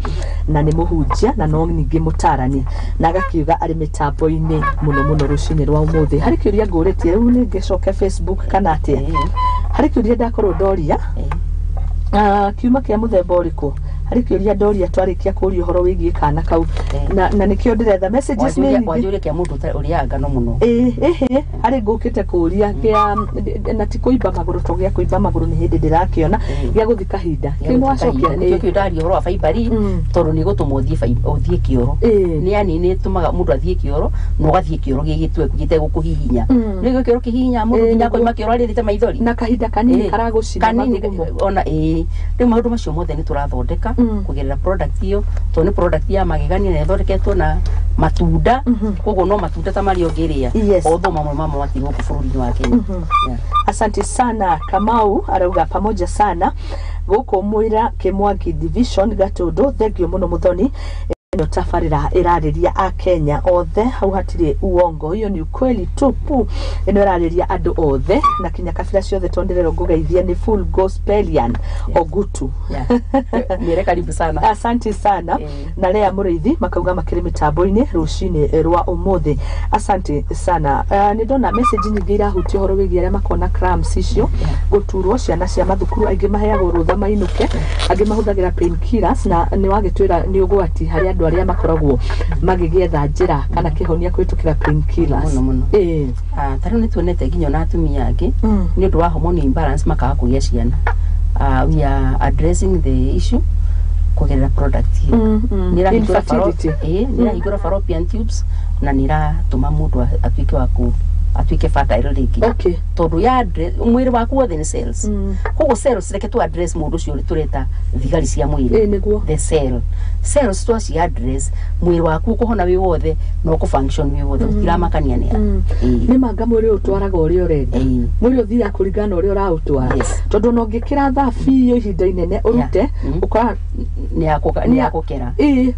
na nĩ mũhunjia na no ningĩ mũtarani, na agakiuga arĩ mĩtambo-inĩ mũno mũno rũcinĩ rwa ũmũthĩ. Harĩ kĩũria ngũrĩtie rĩu nĩ ngĩcoke Facebook kana atĩa? Harĩ kĩũria ndakorwo ndoria kiuma kĩa mũthemba ũrĩkũ? Harĩ kĩũria ndoria twarĩkia kũria ũhoro wĩgiĩ kana kau, na nĩkĩo ndĩretha messages nĩ nyingĩ. Wanjũria kĩa mũndũ ũrĩaga ngano mũno. Ĩhĩ, harĩ ngũkĩte kũria kĩa na ti kũimba magũrũ, to gĩa kũimba magũrũ nĩ hĩndĩ ndĩrakĩona gĩa gũthiĩ kahinda kĩu nĩ wacokia. Nĩkĩo kĩu ndaria ũhoro wa fiber tondũ nĩ gũtũma ũthiĩ kĩoro. Nĩ yani nĩ ĩtũmaga mũndũ athiĩ kĩoro na ũgathiĩ kĩoro gĩgĩtweku gĩtegũkũhihinya. Nĩ kĩoro kĩhihinya mũndũ nginya akoima kĩoro arĩrĩte maithori na kahinda kanini karagũcina mathugumo ona. Rĩu maũndũ macio mothe nĩ tũrathondeka kũgerera product ĩyo, tondũ nĩ product ya magegania na ĩthondeketwo na matunda, koguo no matunda ta marĩa ũngĩrĩa although mamwe mamo matirĩ gũkũ bũrũri-inĩ wa Kenya. Asante sana. Kamau arauga pamoja sana gũkũ Mwĩra Kĩmwangi division Gatũndũ. Thengio mũno Muthoni, ĩno tabarĩra ĩrarĩria a Kenya othe, hau hatirĩ uongo, hiyo ni ukweli tupu. Ĩno ĩrarĩria andũ othe na kinya kabira ciothe, tondũ ndĩrerwo ngũgeithia nĩ full gospelian Ogutu. Mwĩre karibu sana. Asante sana. Na Lea Mũrĩithi makauga makĩrĩ mĩtambo-inĩ rũcinĩ rwa ũmũthĩ. Asante sana. Nĩ ndona message nyingĩ irahutia ũhoro wĩgiĩ arĩa makona cramps icio, gũturwo ciana cia mathukuru, aingĩ maheagwo rũtha mainũke, angĩ mahũthagĩra painkillers, na nĩ wagĩtwĩra nĩ ũgwati harĩ andũ arĩa makoragwo magĩgĩetha njĩra kana kĩhonia kũhĩtũkĩra painkillers. Mũno mũno. Ta rĩu nĩ tuonete nginya ona atumia angĩ nĩ ũndũ wa hormone imbalance makaga kũgĩa ciana. We are addressing the issue kũgerera product ĩyo. Nĩ ĩrahingũra fallopian tubes na nĩ ĩratũma mũndũ atuĩke wa atuĩke fertile rĩngĩ. Tondũ ya mwĩrĩ waku wothe nĩ cells. Koguo cells, reke tu address mũndũ ũcio tũreta thigari cia mwĩrĩ. The cell cells twaci address, mwĩrĩ waku ũkũhona wĩ wothe na ũkũ function wĩ wothe, gũtiramakania nĩ. Nĩ manga mwĩrĩ ũyũ ũtwaraga ũrĩa ũrenda. Mwĩrĩ ũthiaga kũringana na ũrĩa ũraũtwara, tondũ ona ũngĩkĩra thaa biũ ihinda inene ũrute ũkora nĩ yakũkera.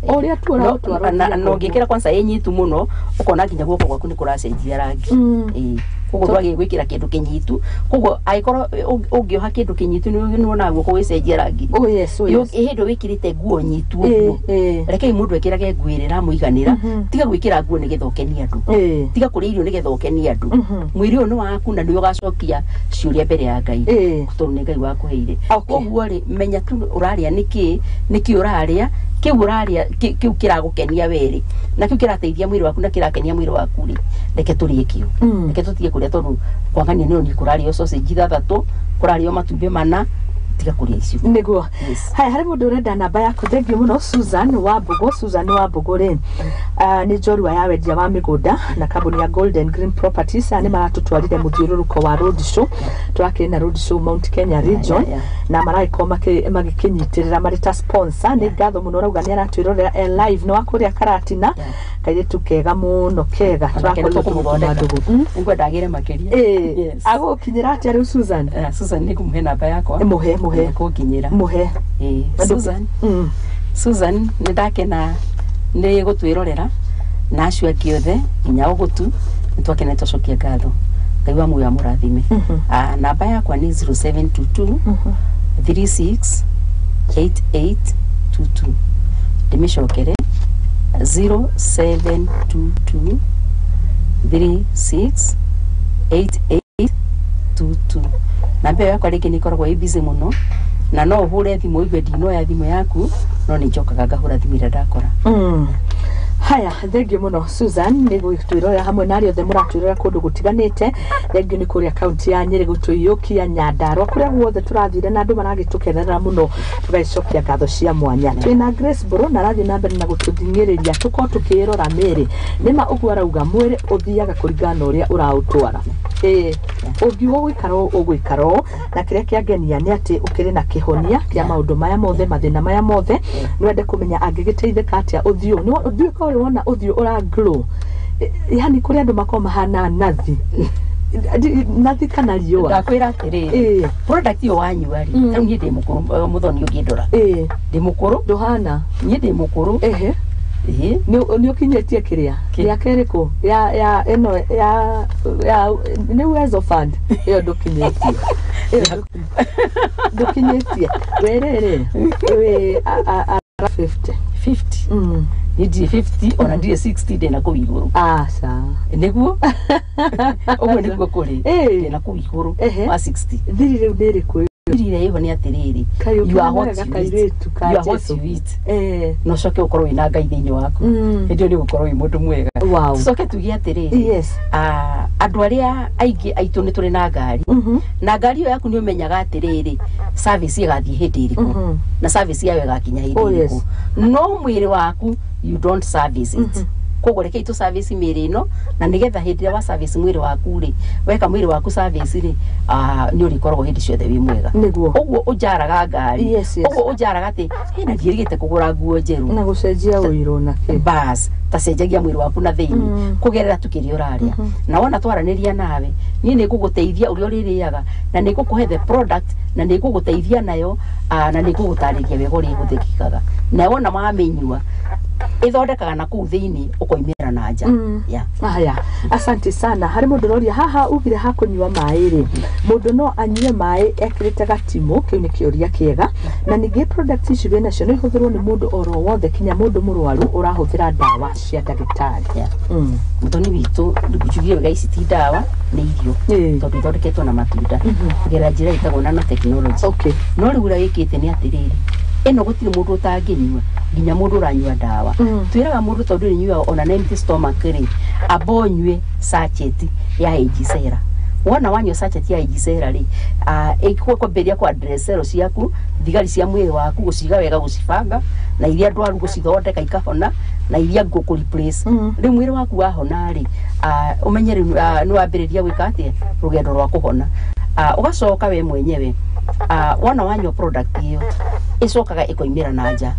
Ũrĩa tu ũraũtwara. Na ũngĩkĩra kwanza ĩnyitu mũno, ũkona nginya guoko gwaku nĩ kũracenjia rangi. Koguo ndwagĩrĩire gwĩkĩra kĩndũ kĩnyitu, koguo angĩkorwo ũngĩoha kĩndũ kĩnyitu nĩ wonaga guoko gwĩcenjia rangi. Oh yes, oh yes. Hĩndĩ wĩkĩrĩte nguo nyitu ũguo, rekei mũndũ ekĩrage nguo ĩrĩa ĩramũiganĩra. Tiga gwĩkĩra nguo nĩgetha ũkenie andũ, tiga kũrĩa irio nĩgetha ũkenie andũ. Mwĩrĩ ũyũ nĩ waku na nĩwe ũgacokia ciũria mbere ya Ngai, tondũ nĩ Ngai wakũheire. Koguo rĩ, menya tu ũrarĩa nĩkĩ, nĩkĩ ũrarĩa, kĩu ũrarĩa kĩu kĩragũkenia werĩ na kĩu kĩrateithia mwĩrĩ waku na kĩrakenia mwĩrĩ waku rĩ, reke tũrĩe kĩu. Reke tũtige kũrĩa, tondũ kwangania nĩ ũni kũrarĩo sausage 6, kũrarĩo matumbĩ 4, tiga kũrĩa icio. Nĩguo. Haya, harĩ mũndũ ũrenda namba yaku. Thengiũ mũno Susan wa Mbũgũ. Susan wa Mbũgũ rĩ, nĩ njorua ya wendia wa mĩgũnda na kambuni ya Golden Green Properties. Aya nĩ maratũtwarire mũthiũrũrũko wa road show, twakĩrĩ na road show Mount Kenya region, na maragĩkorwo magĩkĩnyitĩrĩra marĩ ta sponsor. Nĩ ngatho mũno, ũrauga nĩ aratwĩrorera e live, nĩ wa kũrĩa Karatina, kairĩtu kega mũno kega. Tũrakorirwo tũgĩtuma ndũgũ. Nĩngwenda agĩre makĩria. Agũkinyĩra atĩa rĩu Susan? Susan nĩ ngũmũhe namba yakwa. Mũhe, mũhe. Kũnginyĩra. Mũhe. Susan. Susan, nĩ ndakena nĩ gũtwĩrorera na acio angĩ othe nginya ũgũtu, nĩ twakena, twacokia ngatho. Ngai wa muoyo amũrathime. Namba yakwa nĩ 0722 36 8822. Ndĩmĩcokere, 0722 36 8822. Namba ĩyo yakwa rĩngĩ nĩ ĩkoragwo ĩ busy mũno na no ũhũre thimũ igue ndinoya thimũ yaku, no nĩ njokaga ngahũra thimũ ĩrĩa ndakora. Haya, thengio muno Susan nĩ gũtwĩrorera hamwe na arĩa othe mũratwĩrorera kũndũ gũtiganĩte. Thengio nĩ kũrĩa kaunti ya Nyĩrĩ gũtũiyũkia Nyandarua kũrĩa guothe tũrathire na andũ maragĩtũkenerera mũno, tũgagĩcokia ngatho cia mwanya. Twĩna Grace Mbũrũ na arathiĩ na mbere na gũtũthing'ĩrĩria tũkorwo tũkĩrora mĩĩrĩ. Nĩma ũguo arauga mwĩrĩ ũthiaga kũringana na ũrĩa ũraũtwara. Ĩĩ, ũngiuga ũgũikara ũũ ũgũikara ũũ, na kĩrĩa kĩangenia nĩ atĩ ũkĩrĩ na kĩhonia kĩa maũndũ maya mothe, mathĩna maya mothe. Nĩwende kũmenya angĩgĩteithĩka atĩa ũthiũ. Ndiũĩ korwo ũrĩ wona ũthiũ ũra glow, yani kũrĩ andũ makoragwo mahana nathi nathi kana riũa. Ndakwĩra atĩrĩrĩ, product ĩyo wanyua rĩ, tarĩu niĩ ndĩ mũkũrũ, mũthoni ũngĩndora ndĩ mũkũrũ. Ndũhana. Niĩ ndĩ mũkũrũ. Ehe. Ĩĩ. Nĩ ũkinyĩtie kĩrĩa Kĩ? mĩaka ĩrĩkũ ya ĩno ya nĩ Uwezo Fund ĩyo ndũkinyĩtie? Ĩyo ndũkinyĩtie we rĩrĩ wĩ 50. 50. Niĩ ndirĩ 50, ona ndirĩ 60, ndĩ na kũu igũrũ. Aca. Nĩguo ũguo nĩguo kũrĩ. Ĩĩ. Ndĩ na kũu igũrũ Ehe. wa 60. Thiri rĩu nĩ ĩrĩkũ? Thiri ĩrĩa ĩho nĩ atĩrĩrĩ, Kaĩ you are what ũkĩona you eat. kairĩtu ka You are what Jesũ. you eat. Eh. Na ũcoke ũkorwo wĩna Ngai thĩinĩ waku, hĩndĩ ĩyo nĩ ũgũkorwo wĩ mũndũ mwega. Wow. Tũcoke tuge atĩrĩrĩ, andũ arĩa aingĩ aitũ nĩ tũrĩ na ngari, na ngari ĩyo yaku nĩ ũmenyaga atĩrĩrĩ, service ĩgathiĩ hĩndĩ ĩrĩkũ, na service yayo ĩgakinya hĩndĩ ĩrĩkũ. No mwĩrĩ waku you don't service it. Koguo rekei tũ service mĩĩrĩ ĩno, na nĩgetha hĩndĩ ĩrĩa wa service mwĩrĩ waku rĩ, weka mwĩrĩ waku service rĩ, nĩ ũrĩkoragwo hĩndĩ ciothe wĩ mwega. Nĩguo. Ũguo ũnjaraga ngari, Yes. ũguo ũnjaraga atĩ hena ndiĩrĩgĩte kũgũra nguo njerũ na gũcenjia ũirũ na kĩ. Bas, tacenjagia mwĩrĩ waku na thĩinĩ kũgerera tu kĩrĩa ũrarĩa. Na wona twaranĩria nawe, niĩ nĩ ngũgũteithia ũrĩa ũrĩrĩaga, na nĩ ngũkũhe the product, na nĩ ngũgũteithia nayo, na nĩ ngũgũtarĩria wega ũrĩa ĩhũthĩkĩkaga. Na wona wamĩnyua, ĩthondekaga na kũu thĩinĩ ũkoimĩra na nja. Yeah. Haya, asante sana. Harĩ mũndũ ũroria haha ugire hakũnyua maĩ rĩ, mũndũ no anyue maĩ ekĩrĩte gatimũ? Kĩu nĩ kĩũria kĩega. Na ningĩ product ici wĩ nacio no ihũthĩrwo nĩ mũndũ oro wothe, kinya mũndũ mũrwaru ũrahũthĩra ndawa cia ndagĩtarĩ? Yeah. Mũthoni witũ, njugire wega, ici ti ndawa, nĩ irio, tondũ ithondeketwo na matunda kũgerera njĩra ĩtagwo nanotechnology. No rĩu ũrĩa wĩkĩte nĩ atĩrĩrĩ, ĩno gũtirĩ mũndũ ũtangĩnyua, nginya mũndũ ũranyua ndawa. Twĩraga mũndũ tondũ ĩnyuaga ona na empty stomach rĩ, amba ũnyue sachet ya Ejisera. Wona wanyua sachet ya Ejisera rĩ, ĩkwambĩrĩria kũ address cell ciaku, thigari cia mwĩrĩ waku, gũciga wega, gũcibanga, na iria ndwaru gũcithondeka ikahona, na iria ngũ kũ replace. Rĩu mwĩrĩ waku wahona rĩ, ũmenye rĩu nĩ wambĩrĩria gwĩka atĩa rũgendo rwa kũhona. Ũgacoka we mwenyewe, wona wanyua product ĩyo, ĩcokaga ĩkoimĩra na nja,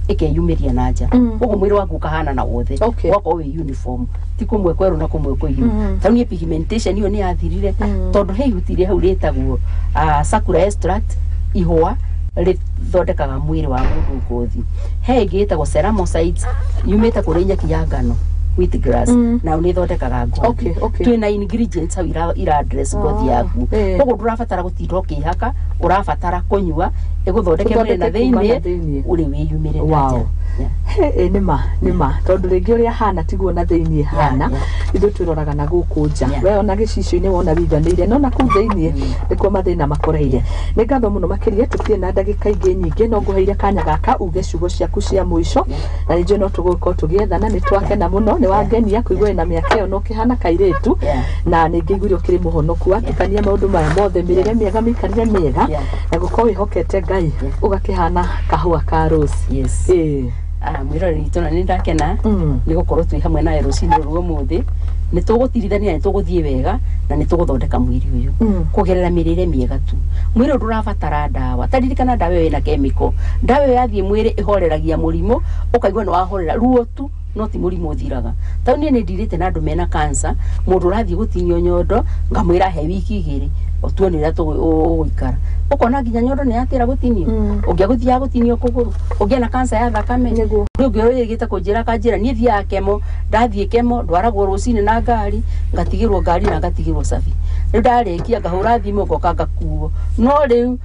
ĩkeyumĩria na nja. Koguo mwĩrĩ waku ũkahana na wothe, ũgakorwo wĩ uniform, ti kũmwe kwerũ na kũmwe kũirũ. Tarĩu niĩ pigmentation ĩyo nĩ yathirire, tondũ he ihuti rĩa hau rĩtagwo sakura extract, ihũa rĩthondekaga mwĩrĩ wa mũndũ ngothi. He ĩngĩ ĩtagwo ceramosides, yumĩte kũrĩ nyeki ya ngano, wheat grass, nayo nĩ ĩthondekaga ngothi. Twĩna ingredients hau ira address ngothi yaku. Koguo ndũrabatara gũtinda ũkĩhaka, ũrabatara kũnyua ĩgũthondeke mwĩrĩ na Ũthondeke kuma na thĩinĩ, thĩiniĩ. ũrĩ wĩyumĩre na nja. Yeah. He, nĩma nĩma, tondũ rĩngĩ ũrĩa hana tiguo na thĩiniĩ hana. Ithuĩ twĩroraga na gũkũ nja. We ona gĩcicio-inĩ wona wĩiganĩire, no na kũu thĩiniĩ nĩkuo mathĩna makoreire. Nĩ ngatho mũno makĩria. Tũtirĩ na ndagĩka ingĩ nyingĩ, no ngũheire kanya gaka uge ciugo ciaku cia mũico, na nĩ njũĩ no tũgũkorwo tũgĩethana. Nĩ twakena mũno, nĩ wangenia kũigua wĩna mĩaka ĩyo na ũkĩhana kairĩtu. Na nĩ ngĩiguire ũkĩrĩ mũhonoku, watukania maũndũ maya mothe, mĩrĩre mĩega, mĩikarĩre mĩega, na gũkorwo wĩhokete Ngai, ũgakĩhana kahũa ka rose. Yes. Ĩĩ. Mwĩroreri witũ, na nĩ ndakena nĩ gũkorwo twĩ hamwe nawe rũcinĩ rũrũ ũmũthĩ. Nĩ tũgũtirithania, nĩ tũgũthiĩ wega, na nĩ tũgũthondeka mwĩrĩ ũyũ kũgerera mĩrĩre mĩega tu. Mwĩrĩ ũyũ ndũrabatara ndawa. Ta ririkana, ndawa ĩyo ĩna chemical. Ndawa ĩyo yathiĩ mwĩrĩ ĩhoreragia mũrimũ, ũkaigua nĩ wahorera ruo tu, no ti mũrimũ ũthiraga. Tau niĩ nĩ ndirĩte na andũ mena cancer, mũndũ ũrathiĩ gũtinio nyondo, ngamwĩra he wiki 2 tuone ũrĩa ũgũikara. Ũkona nginya nyondo nĩ yatĩra gũtinio, ũngĩ agũthiaga gũtinio kũgũrũ, ũngĩ ena cancer ya thakame. Rĩu ũngĩ wĩrĩgĩte kũnjĩra kanjĩra niĩ thiaga kemo, ndathiĩ kemo ndwaragwo rũcinĩ na ngari, ngatigĩrwo ngari na ngatigĩrwo cabi. Rĩu ndarĩkia ngahũra thimũ, ngoka ngakuo. No rĩu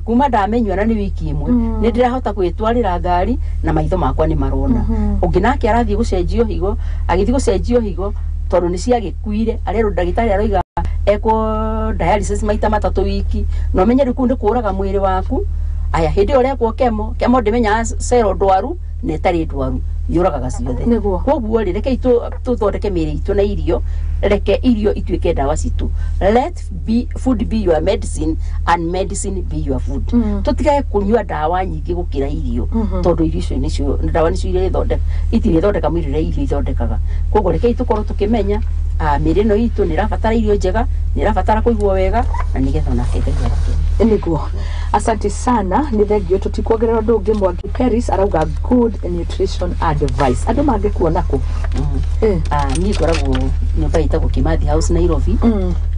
kuma ndamenyua na nĩ wiki 1, nĩ ndĩrahota gwĩtwarĩra ngari na maitho makwa nĩ marona. Ũngĩ nake arathiĩ gũcenjio higo, agĩthiĩ gũcenjio higo tondũ nĩ ciagĩkuire, arerwo ndagĩtarĩ aroiga ekwo dialysis maita 3 wiki, na ũmenye rĩu kũu nĩ kũraga mwĩrĩ waku. Aya, hĩndĩ ĩyo ũrekwo kemo, kemo ndĩmenyaga cero ndwaru na ĩtarĩ ndwaru. Yũragaga ciothe. Nĩguo. Koguo rĩ, rekei tũthondeke mĩĩrĩ itũ na irio, reke irio ituĩke ndawa citũ. Let be food be your medicine and medicine be your food. Tũtigage kũnyua ndawa nyingĩ gũkĩra irio, tondũ irio icio nĩcio ndawa, nĩcio irĩthondeka, itirĩthondeka mwĩrĩ ũrĩa irio ithondekaga. Koguo rekei tũkorwo tũkĩmenya mĩĩrĩ ĩno itũ nĩ ĩrabatara irio njega, nĩ ĩrabatara kũigwo wega, na nĩgetha onake Ngai agakena. Nĩguo, asante sana, nĩ thengio. Tũtikuongerera ũndũ ũngĩ. Mwangi Paris arauga good nutrition advice. Andũ mangĩkuona kũ? Niĩ ngoragwo nyũmba ĩtagwo Kimathi House, Nairobi,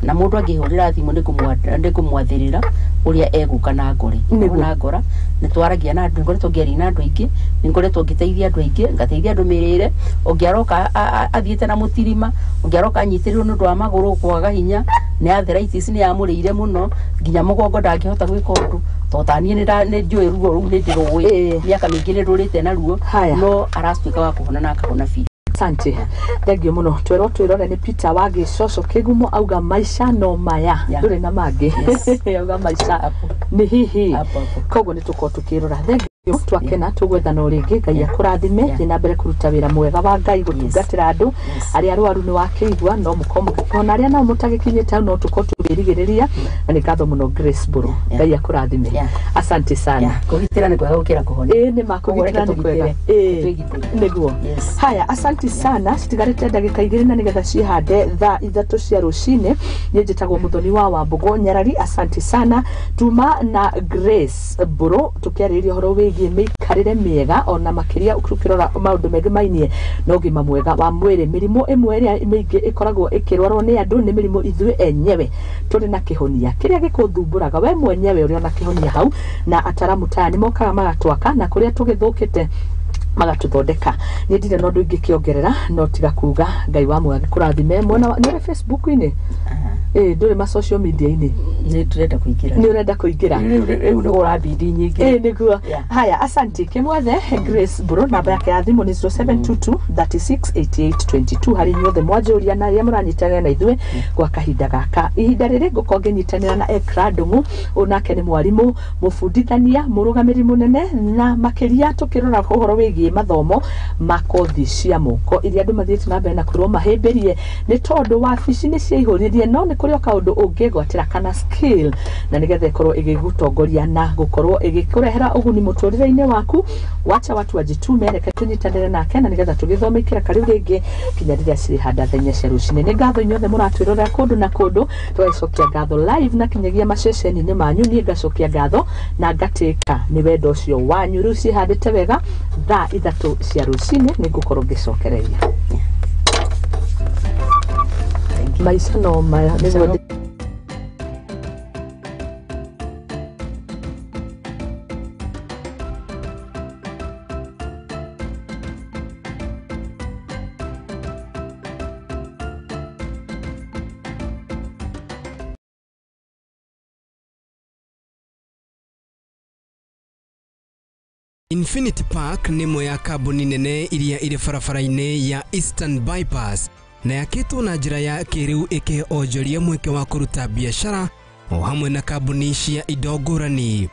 na mũndũ angĩhũrĩra thimũ nĩngũmwathĩrĩra ũrĩa egũka na ngore. Nĩguo. Na ngora nĩ twaragia na andũ, nĩngoretwo ngĩaria na andũ aingĩ, nĩngoretwo ngĩteithia andũ aingĩ, ngateithia andũ mĩrĩre. Ũngĩ aroka athiĩte na mũtirima, ũngĩ aroka anyitĩrĩrwo nĩ ũndũ wa magũrũ kwaga hinya, nĩ arthritis nĩ yamũrĩire mũno nginya mũgongo, ndangĩhota gwĩka ũndũ. To ta niĩ nĩ njũĩ ruo rũu, nĩ ndĩrũĩ, mĩaka mĩingĩ nĩ ndũrĩte naruo. Haya. No aratuĩka wa kũhona na akahona biũ. Asante, thengio mũno. Twerwo twĩrore nĩ Peter wa Gĩcoco Kĩgumo, auga maica no maya. Ndũrĩ na mangĩ. Auga maica Hapo. nĩ hihi. Hapo, hapo. Koguo nĩ tũkorwo tũkĩrora. Thengio, twakena, tũgwethana o rĩngĩ. Ngai akũrathime. Thiĩ na mbere kũruta wĩra mwega wa Ngai, gũtungatĩra andũ arĩa arwaru. Nĩ wakĩigua no mũkorwo mũgĩkona arĩa nao mũtagĩkinyĩte hau, no tũkorwo tũkĩrigĩrĩria. Na nĩ ngatho mũno, Grace Mbũrũ. Ngai akũrathime. Asante sana. Kũgitĩra nĩ kwega gũkĩra kũhonia. Ĩĩ, nĩ ma, Koguo reke kũgitĩra nĩ kwega. tũgitĩre. Ĩĩ. Twĩgitĩre. Nĩguo. Haya, asanti sana. Citigarĩte ndagĩka 2 na nĩgetha cihande thaa 3 cia rũcinĩ. Niĩ njĩtagwo Mũthoni wa Wambũgũ Nyarari. Asanti sana. Tuma na Grace Mbũrũ tũkĩarĩrĩria ũhoro wĩgiĩ mĩikarĩre mĩega, ona makĩria tũkĩrora maũndũ mengĩ mainie na ũgima mwega wa mwĩrĩ. Mĩrimũ ĩmwe ĩrĩa mĩingĩ ĩkoragwo ĩkĩrwarwo nĩ andũ nĩ mĩrimũ ithuĩ enyewe tũrĩ na kĩhonia kĩrĩa gĩkũthumbũraga we mwenyewe, ũrĩ ona kĩhonia hau. Na ataramu taya nĩ mokaga magatwaka na kũrĩa tũgĩthũkĩte magatũthondeka. Niĩ ndirĩ na ũndũ ingĩkĩongerera no tiga kuga Ngai wa muoyo agĩkũrathime. Mwena nĩ ũrĩ Facebook-inĩ? Ĩĩ, ndũrĩ ma social media-inĩ? Nĩ ndĩrenda kũingĩra. Nĩ ũrenda kũingĩra? Rĩu nĩ gũra bidi nyingĩ. Ĩĩ, nĩguo. Haya, asanti kĩmwethe Grace Mbũrũ. Namba yake ya thimũ nĩ 0722 36 88 22, harĩ inyuothe mwanjũria na arĩa mũranyitanĩra na ithuĩ gwa kahinda gaka. Ihinda rĩrĩ ngũkorwo ngĩnyitanĩra na Ekra Ndung'u, ũyũ nake nĩ mwarimũ, mũbundithania, mũrũgamĩrĩri mũnene, na makĩria tũkĩrora ũhoro wĩgiĩ mathomo ma kothi cia moko iria andũ mathiĩte na mbere na kwĩrwo mahĩmbĩrie, nĩ tondũ wabici nĩ ciaihũririe, no nĩ kũrĩ o kaũndũ ũngĩgwatĩra kana skill na nĩgetha ĩkorwo ĩgĩgũtongoria na gũkorwo ĩgĩkũrehera ũguni mũtũrĩre-inĩ waku. Wacha watu wajitume. Reke tũnyitanĩre nake na nĩgetha tũgĩthome ikĩraka rĩu rĩngĩ kinya rĩrĩa cirĩhanda thaa 4 cia rũcinĩ. Nĩ ngatho inyuothe mũratwĩrorera kũndũ na kũndũ, tũgagĩcokia ngatho live na kinyagia maceceni-inĩ manyu. Niĩ ngacokia ngatho na ngatĩka nĩ wendo ũcio wanyu. Rĩu ciĩhandĩte wega thaa 3 cia rũcinĩ, nĩ ngũkorwo ngĩcokereria. Maica no maya nĩguo. Infinity Park nĩ ĩmwe ya kambuni nene iria irĩ barabara-inĩ ya Eastern Bypass na yakĩtwo na njĩra ya kĩrĩu, ĩkĩhe onjoria mweke wa kũruta biacara o hamwe na kambuni cia indo ngũrani.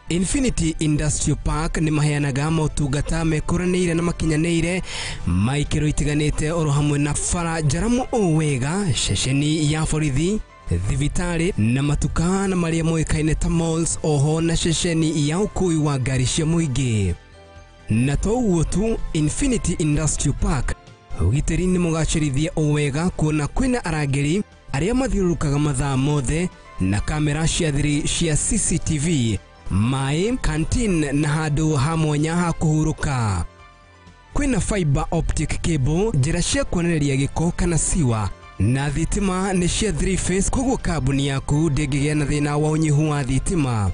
Infinity Industrial Park nĩ maheanaga motungata mekũranĩire na makinyanĩire ma ikĩro itiganĩte, oro hamwe na bara njaramu o wega, ceceni ya borithi, thibitarĩ na matuka na marĩa moĩkaine ta malls, oho na ceceni ya ũkui wa ngari cia mũingĩ. Na to ũguo tu, Infinity Industrial Park ũgitĩri nĩ mũgacĩrithie o wega, kuona kwĩna arangĩri arĩa mathiũrũrũkaga mathaa mothe na kamera cia thiri cia CCTV, maĩ, canteen na handũ ha mwanya ha kũhurũka. Kwĩna fiber optic cable, njĩra cia kuonereria gĩko kana siwa, na thitima nĩ cia 3 phase, koguo kambuni yaku ndĩngĩgĩa na thĩna wa ũnyihu wa thitima.